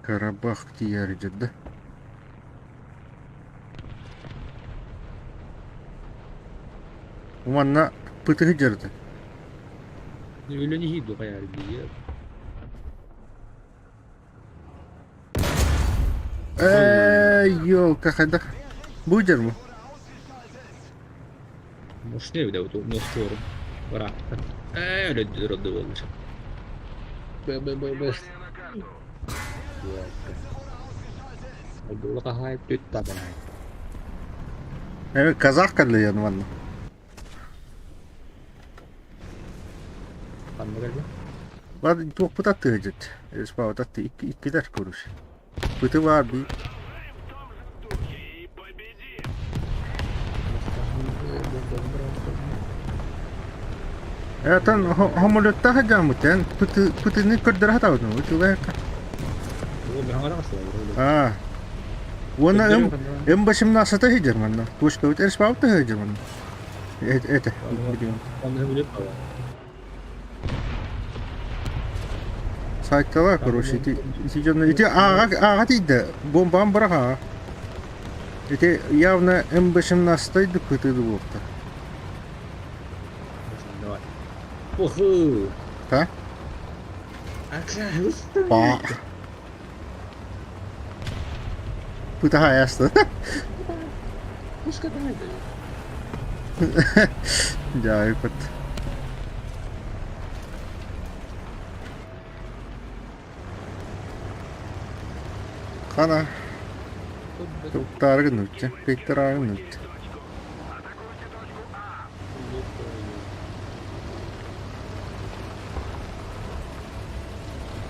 Карабах тиийэр да? Манна пытыһы дьарыта. Үлэни иһии хайаар дии. Ээ, ёлка, хайдах. Бу дьармы? Может, не видел, тут ностору. Барахта. Ээ, өлөдү роды болдыр. Б б б б. Дула хаай түт табанай. Э, казах кэллэ манна. Ханна кэллэ? Бар туохпут аттыһыдьыт. Спаут атты икки иккилэр көрүш. Пыты бар би. И победим! Этан хомолеттаха жамутен пыты пытыны көрдөрө хатабытын. Утуга. Аа. Уонна М М18 сылдьар манна. Точка РСПА сылдьар манна. Это. Сайтала, короче, ити ити дьоно ити ааҕа ааҕа тиийдэ. Бомбам бырах ааҕа. Ити явно М18 пытыды буолта. Давай. Уху! Та? Па. Пытаха аясты. Дьаайпыт. Хана. Туктааргын нучча, кыйтараагын нучча.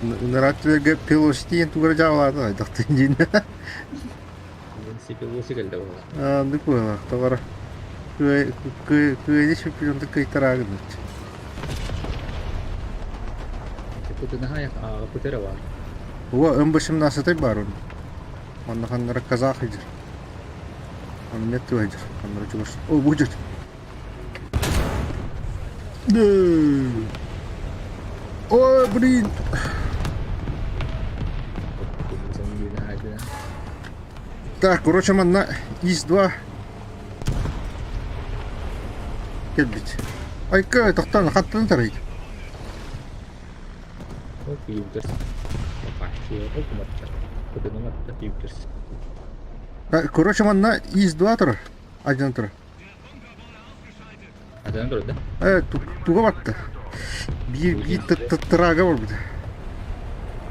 Ынарааччыларга Пелоси диэн тугара дьаалаатын айдахтын диин. Пелоси кэллэ буолла. Оннук быһыылаах тоҕоро. Кыайы чемпионты кыйтараагын нучча. Путера бар. Уа МБ-17 бар он. Манна ханнара казах идир. Он нет идир. Ханнара чугас. О, будет. Да. Ой, блин. Так, короче, манна ИС-2 кэлбит. Айка, тохтоон, хаттан тарый. Ол күйүгэр Короче, манна ИС-2 турар. Один турар. Один турар да? Туга батта. Биир биир тырага барбыт.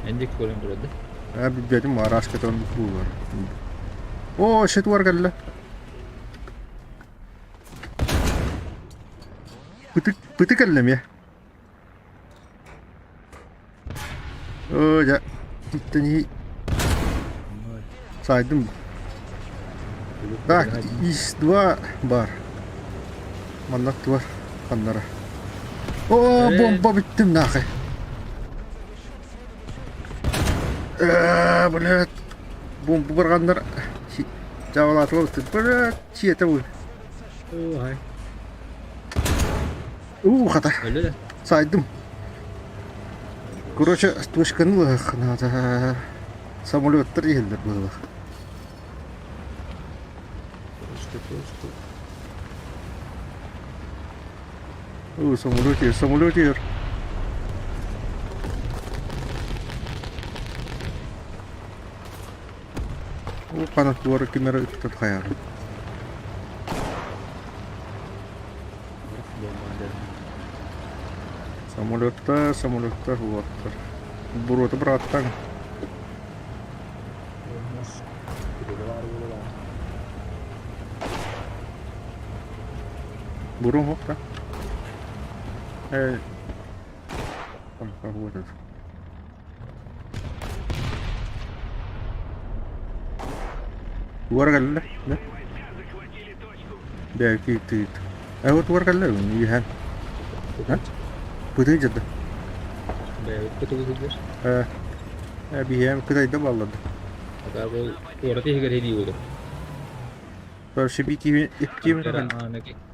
Эндик көрөн турар да? Билбэтим, араска туран буулар. О, шет бар кэллэ. Пытык, пытык кэллэ эмиэ. Оо, дьэ, итини сайдым. Так, ИС-2 бар. Манна туар ханнара. О, бомба бүттүм нахай. Блядь, бомба барганнар. Жабалатылар, блядь, чиэтэ бу. Ой. Уу, хата. Өлө да. Сайдым. Короче, точканы ылыах надо. Самолеттар иһэллэр быһыылаах. Точка, точка. Уу, самолет иһэр, самолет иһэр. Уу, канат ким эрэ ыттан хайаары. Самолеттар, самолеттар, уоттар. Буруота бырааттаҥ. Буруом ох да. Э, вот это. Туора кэллэ, да? Бэки тыыт. Э, вот туора кэллэ, үһэн. Пытыы дьадда. Бэйэбит Э, э, биһиэм кытайда баллады. Ата бу куорат иһигэр хилии буолар. Короче, битиме иптиме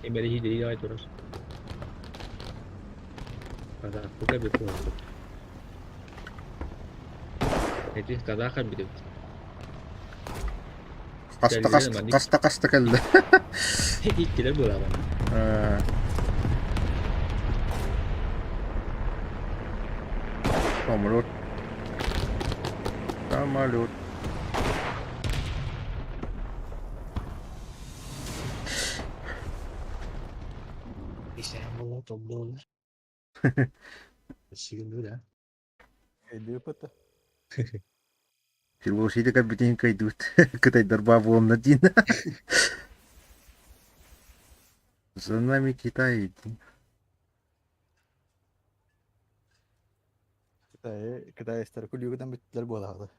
Кемери хилии ай турар. Казахпыта бит буолбут. Эти казаха бит. Хаста хаста хаста хаста кэллэ. Иккилер буолаҕын. Самолет. Самолет. Исээн буолла толлуолар. Сигин да. Өйдүү Философия кэлбитин кыайдыбыт. Кытайдар баа буолна диин. За нами Китай. Кытай, китайстар күлүүгүнэн бүттүлэр буолаҕа.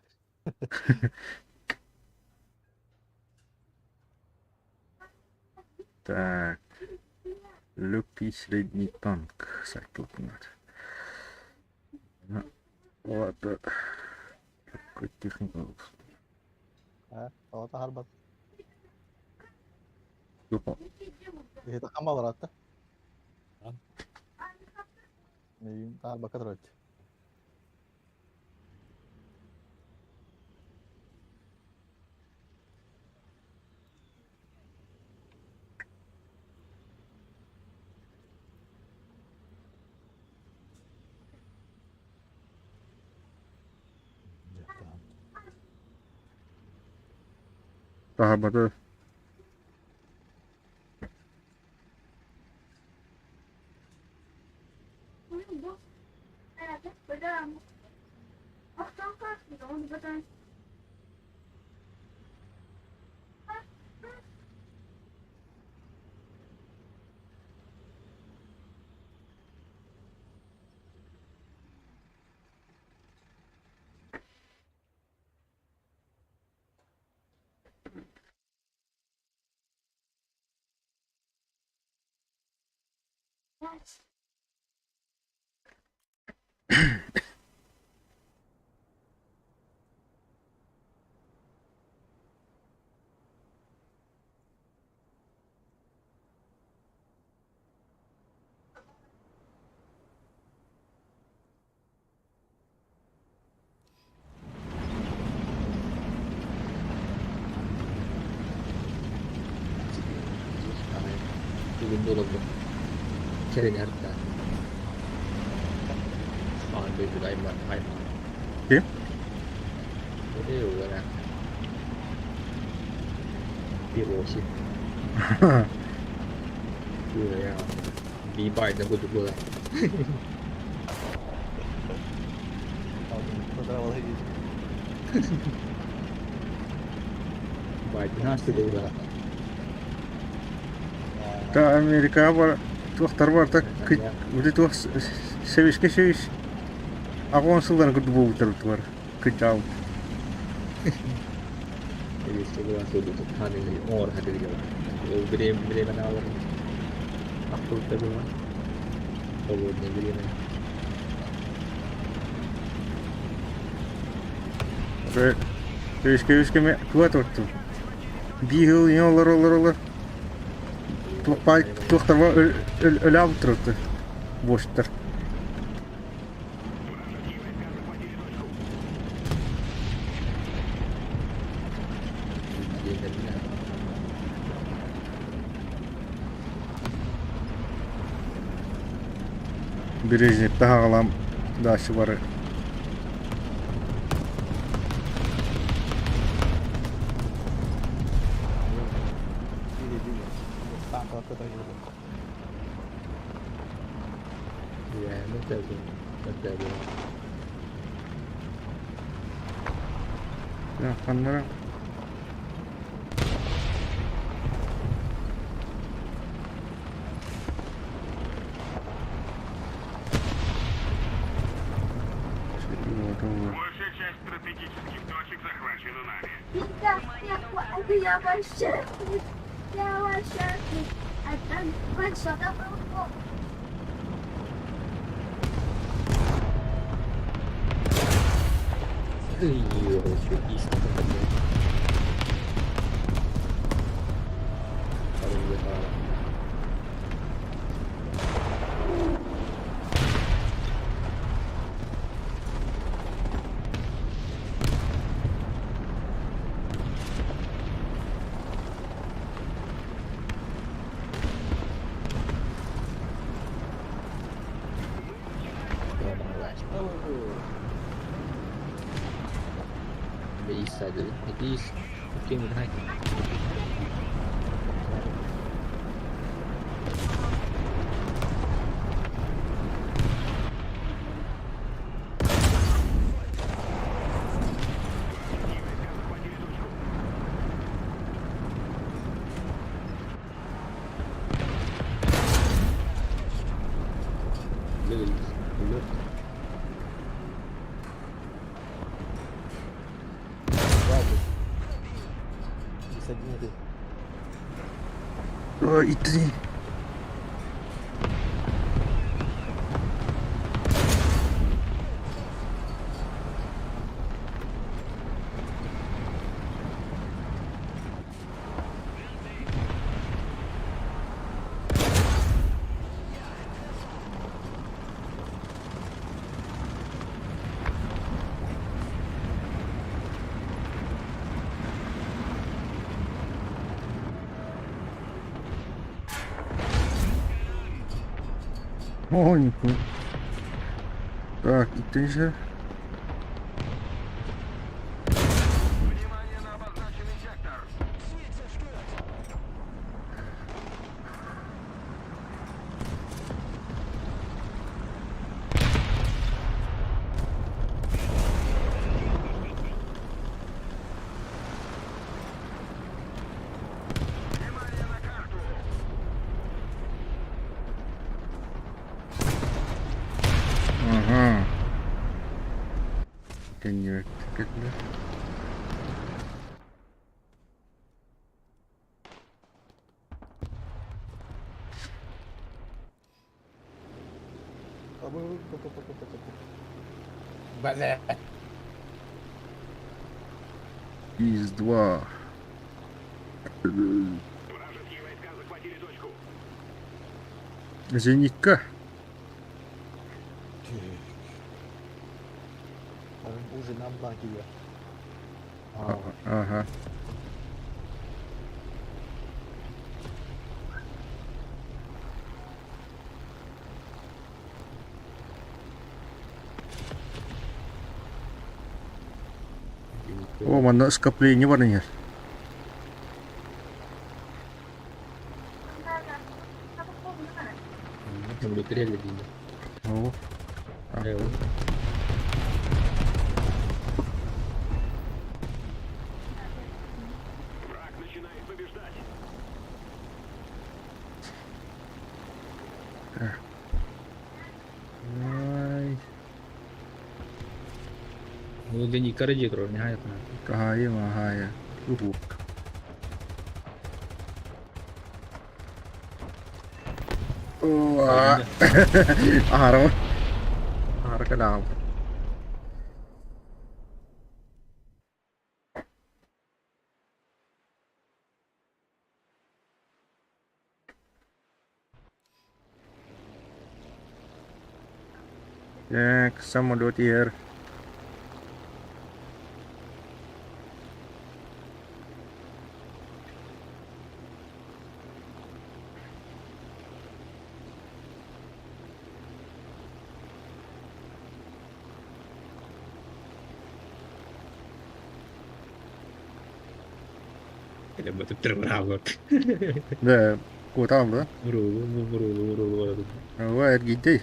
Так. Легкий средний танк. Сайт надо. Ладно. Какой техника? А, таһарбат. Yok. Иһитэ хамаларатта. Миигин таһарбакка турар. Таһарбаты. Бүгүн буолаллар. Кэринэр да. Аан дойдуга айман айман. Ким? Ээ, Пелоси. Би Байден курдук буолар. Байден ааспыт буолар. Та Америкаҕа бар туохтар барыта ити туох сэбиэскэй Союз аҕыс сылларын курдук буолбуттар бар кырдьаабыт. Сэбиэскэй былаас оҥоро сатыыр Ол бириэмэни аалар ахтыбыта буолан холуодунай бириэмэни. Сэбиэскэй Союз кэмэ туга туттум? Биир сыл ийэ олор олор олор туохтарба өлө буостар. Брежневтэ хаҕалаан дальше бары Ханнара Большая часть стратегических точек захвачена нами. Я вообще, я вообще, а там что-то было. East side, east. Came with high. Look. Ой, иди. О, не Так, и ты же. Внимание на обозначенный сектор. Внимание на карту. Ага. Коньяк. Когда? Бля. Из два. Вражеские войска захватили точку. Зенитка. Уже нам банки. Ага. О, манна скопление баран иһэр. Оо. Враг начинает побеждать. Ай, Ну, день и каради турар, не хайатна. хаайа маһаайа. Уһук. Оо, аһара аһара кэлэҕим. Так, самолет иһэр. Да, куотаҕын да? Ова эргийдэй.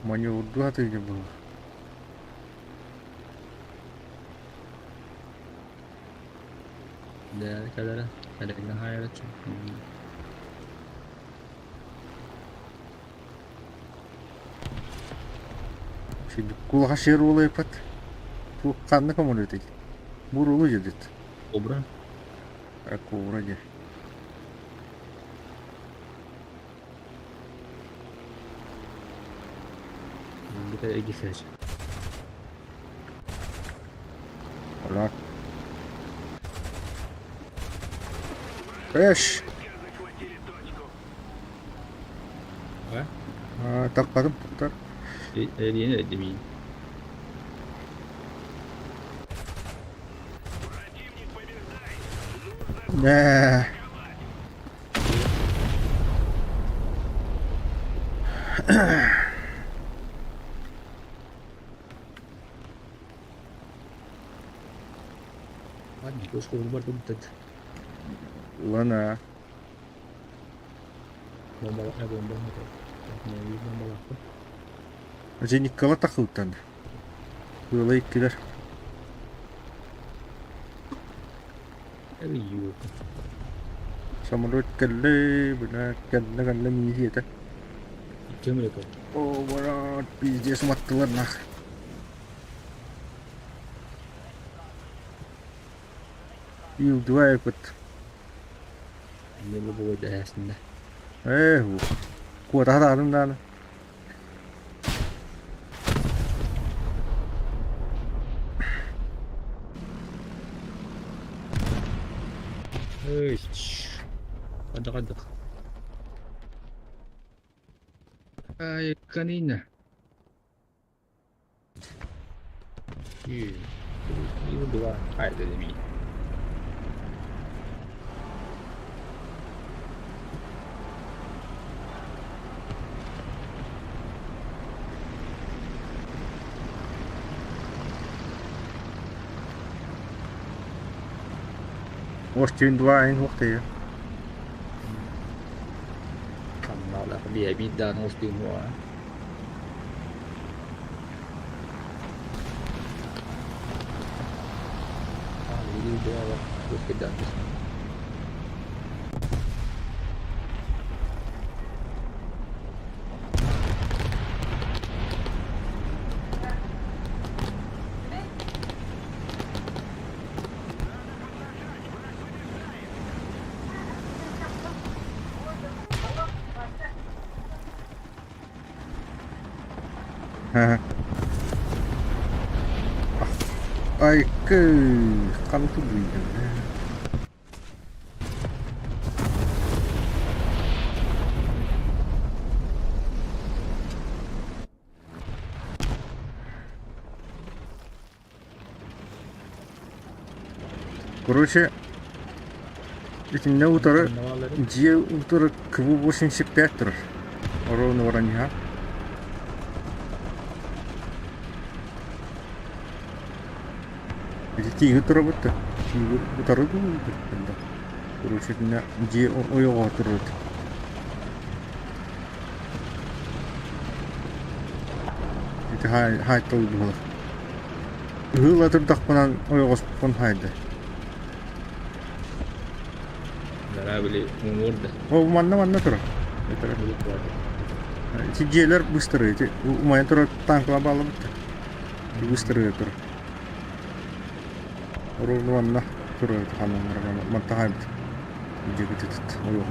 Маневрдуу сатыыр буолла. Кулаха сиэр уолайпат. Ханна көмөлөтүй? Бурулу дедит. Кобра? Кобра дьэ. Бу эгисэч. Ола. Эш! А? Таппатым туттар. Эриэн демин. Нэ. Ладно, кошка бар тут. Лана. Бомба, бомба. Бомба. Зениккала тахылтан. Ыала иккилэр. Самолет кэллэ, бля, кэллэ кэллэ мииһиэтэ. О, брат, пиздец, маттылар нах. Ил-два опыт. Ээ, куотаһа даҕаны даҕаны. Ay, kanina. Ортин два ин уохтайа. Айкы, ханту быйдым. Короче, итиннэ утары дьиэ утары КВ-85 турар. Ровно воронья. Тииги турабыт да, тииги утары да. Короче, итиннэ дьиэ ойоҕоһо турар. Ити хаайталыы буолар. Ыһыыла турдахпынан ойоҕоспун хаайда. Нара били муҥур да. Ол манна манна турар. Ити дьиэлэр быстары ити умайан турар танкалар бааллар Быстары турар. Оруолу манна турар ханан мантахайбыт. Дьиэбитит ойоҕут.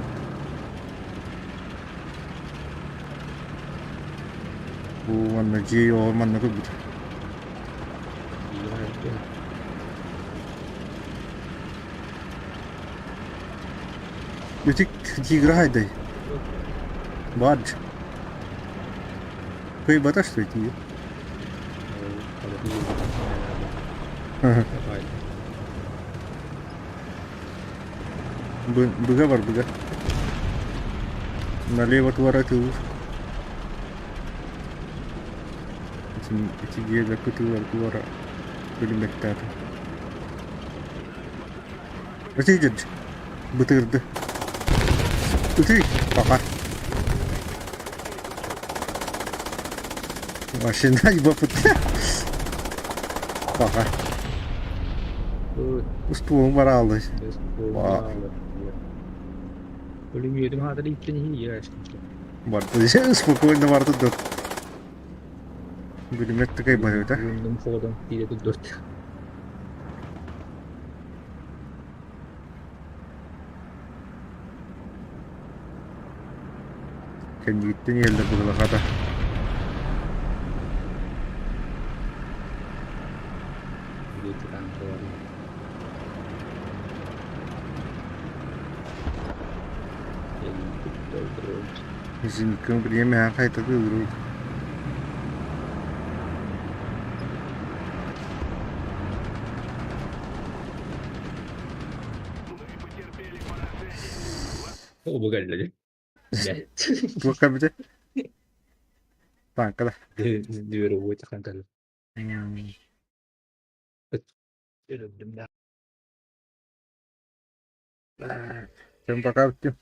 Бу манна дьиэ оҕо манна көрбүт. Ити тигра хайдай. Бадж. Кыйбата что тигр? Быга бар быга. Налево туора тыылыр. Ити дьиэлэр кытыылар туора бөлүмэктээтэ. Ытый дьэ бытырды. Ытый пока. Машина ебапыт. Пока. Устуолун барааллы. Пулеметым хаатар иттен иһин Барды. Спокойно барды тут. Пулемет такой барыта. Умным ходом киирэ турдурт. Кэннигиттэн иһэллэр быһылахата. Зенитка бириэмэ хайта кыылырбыт. Оба кэллэ Туох кэлбитэ? Тааҥка да. Дүөр уотахан кэллэ. Кэм пока бүттүм.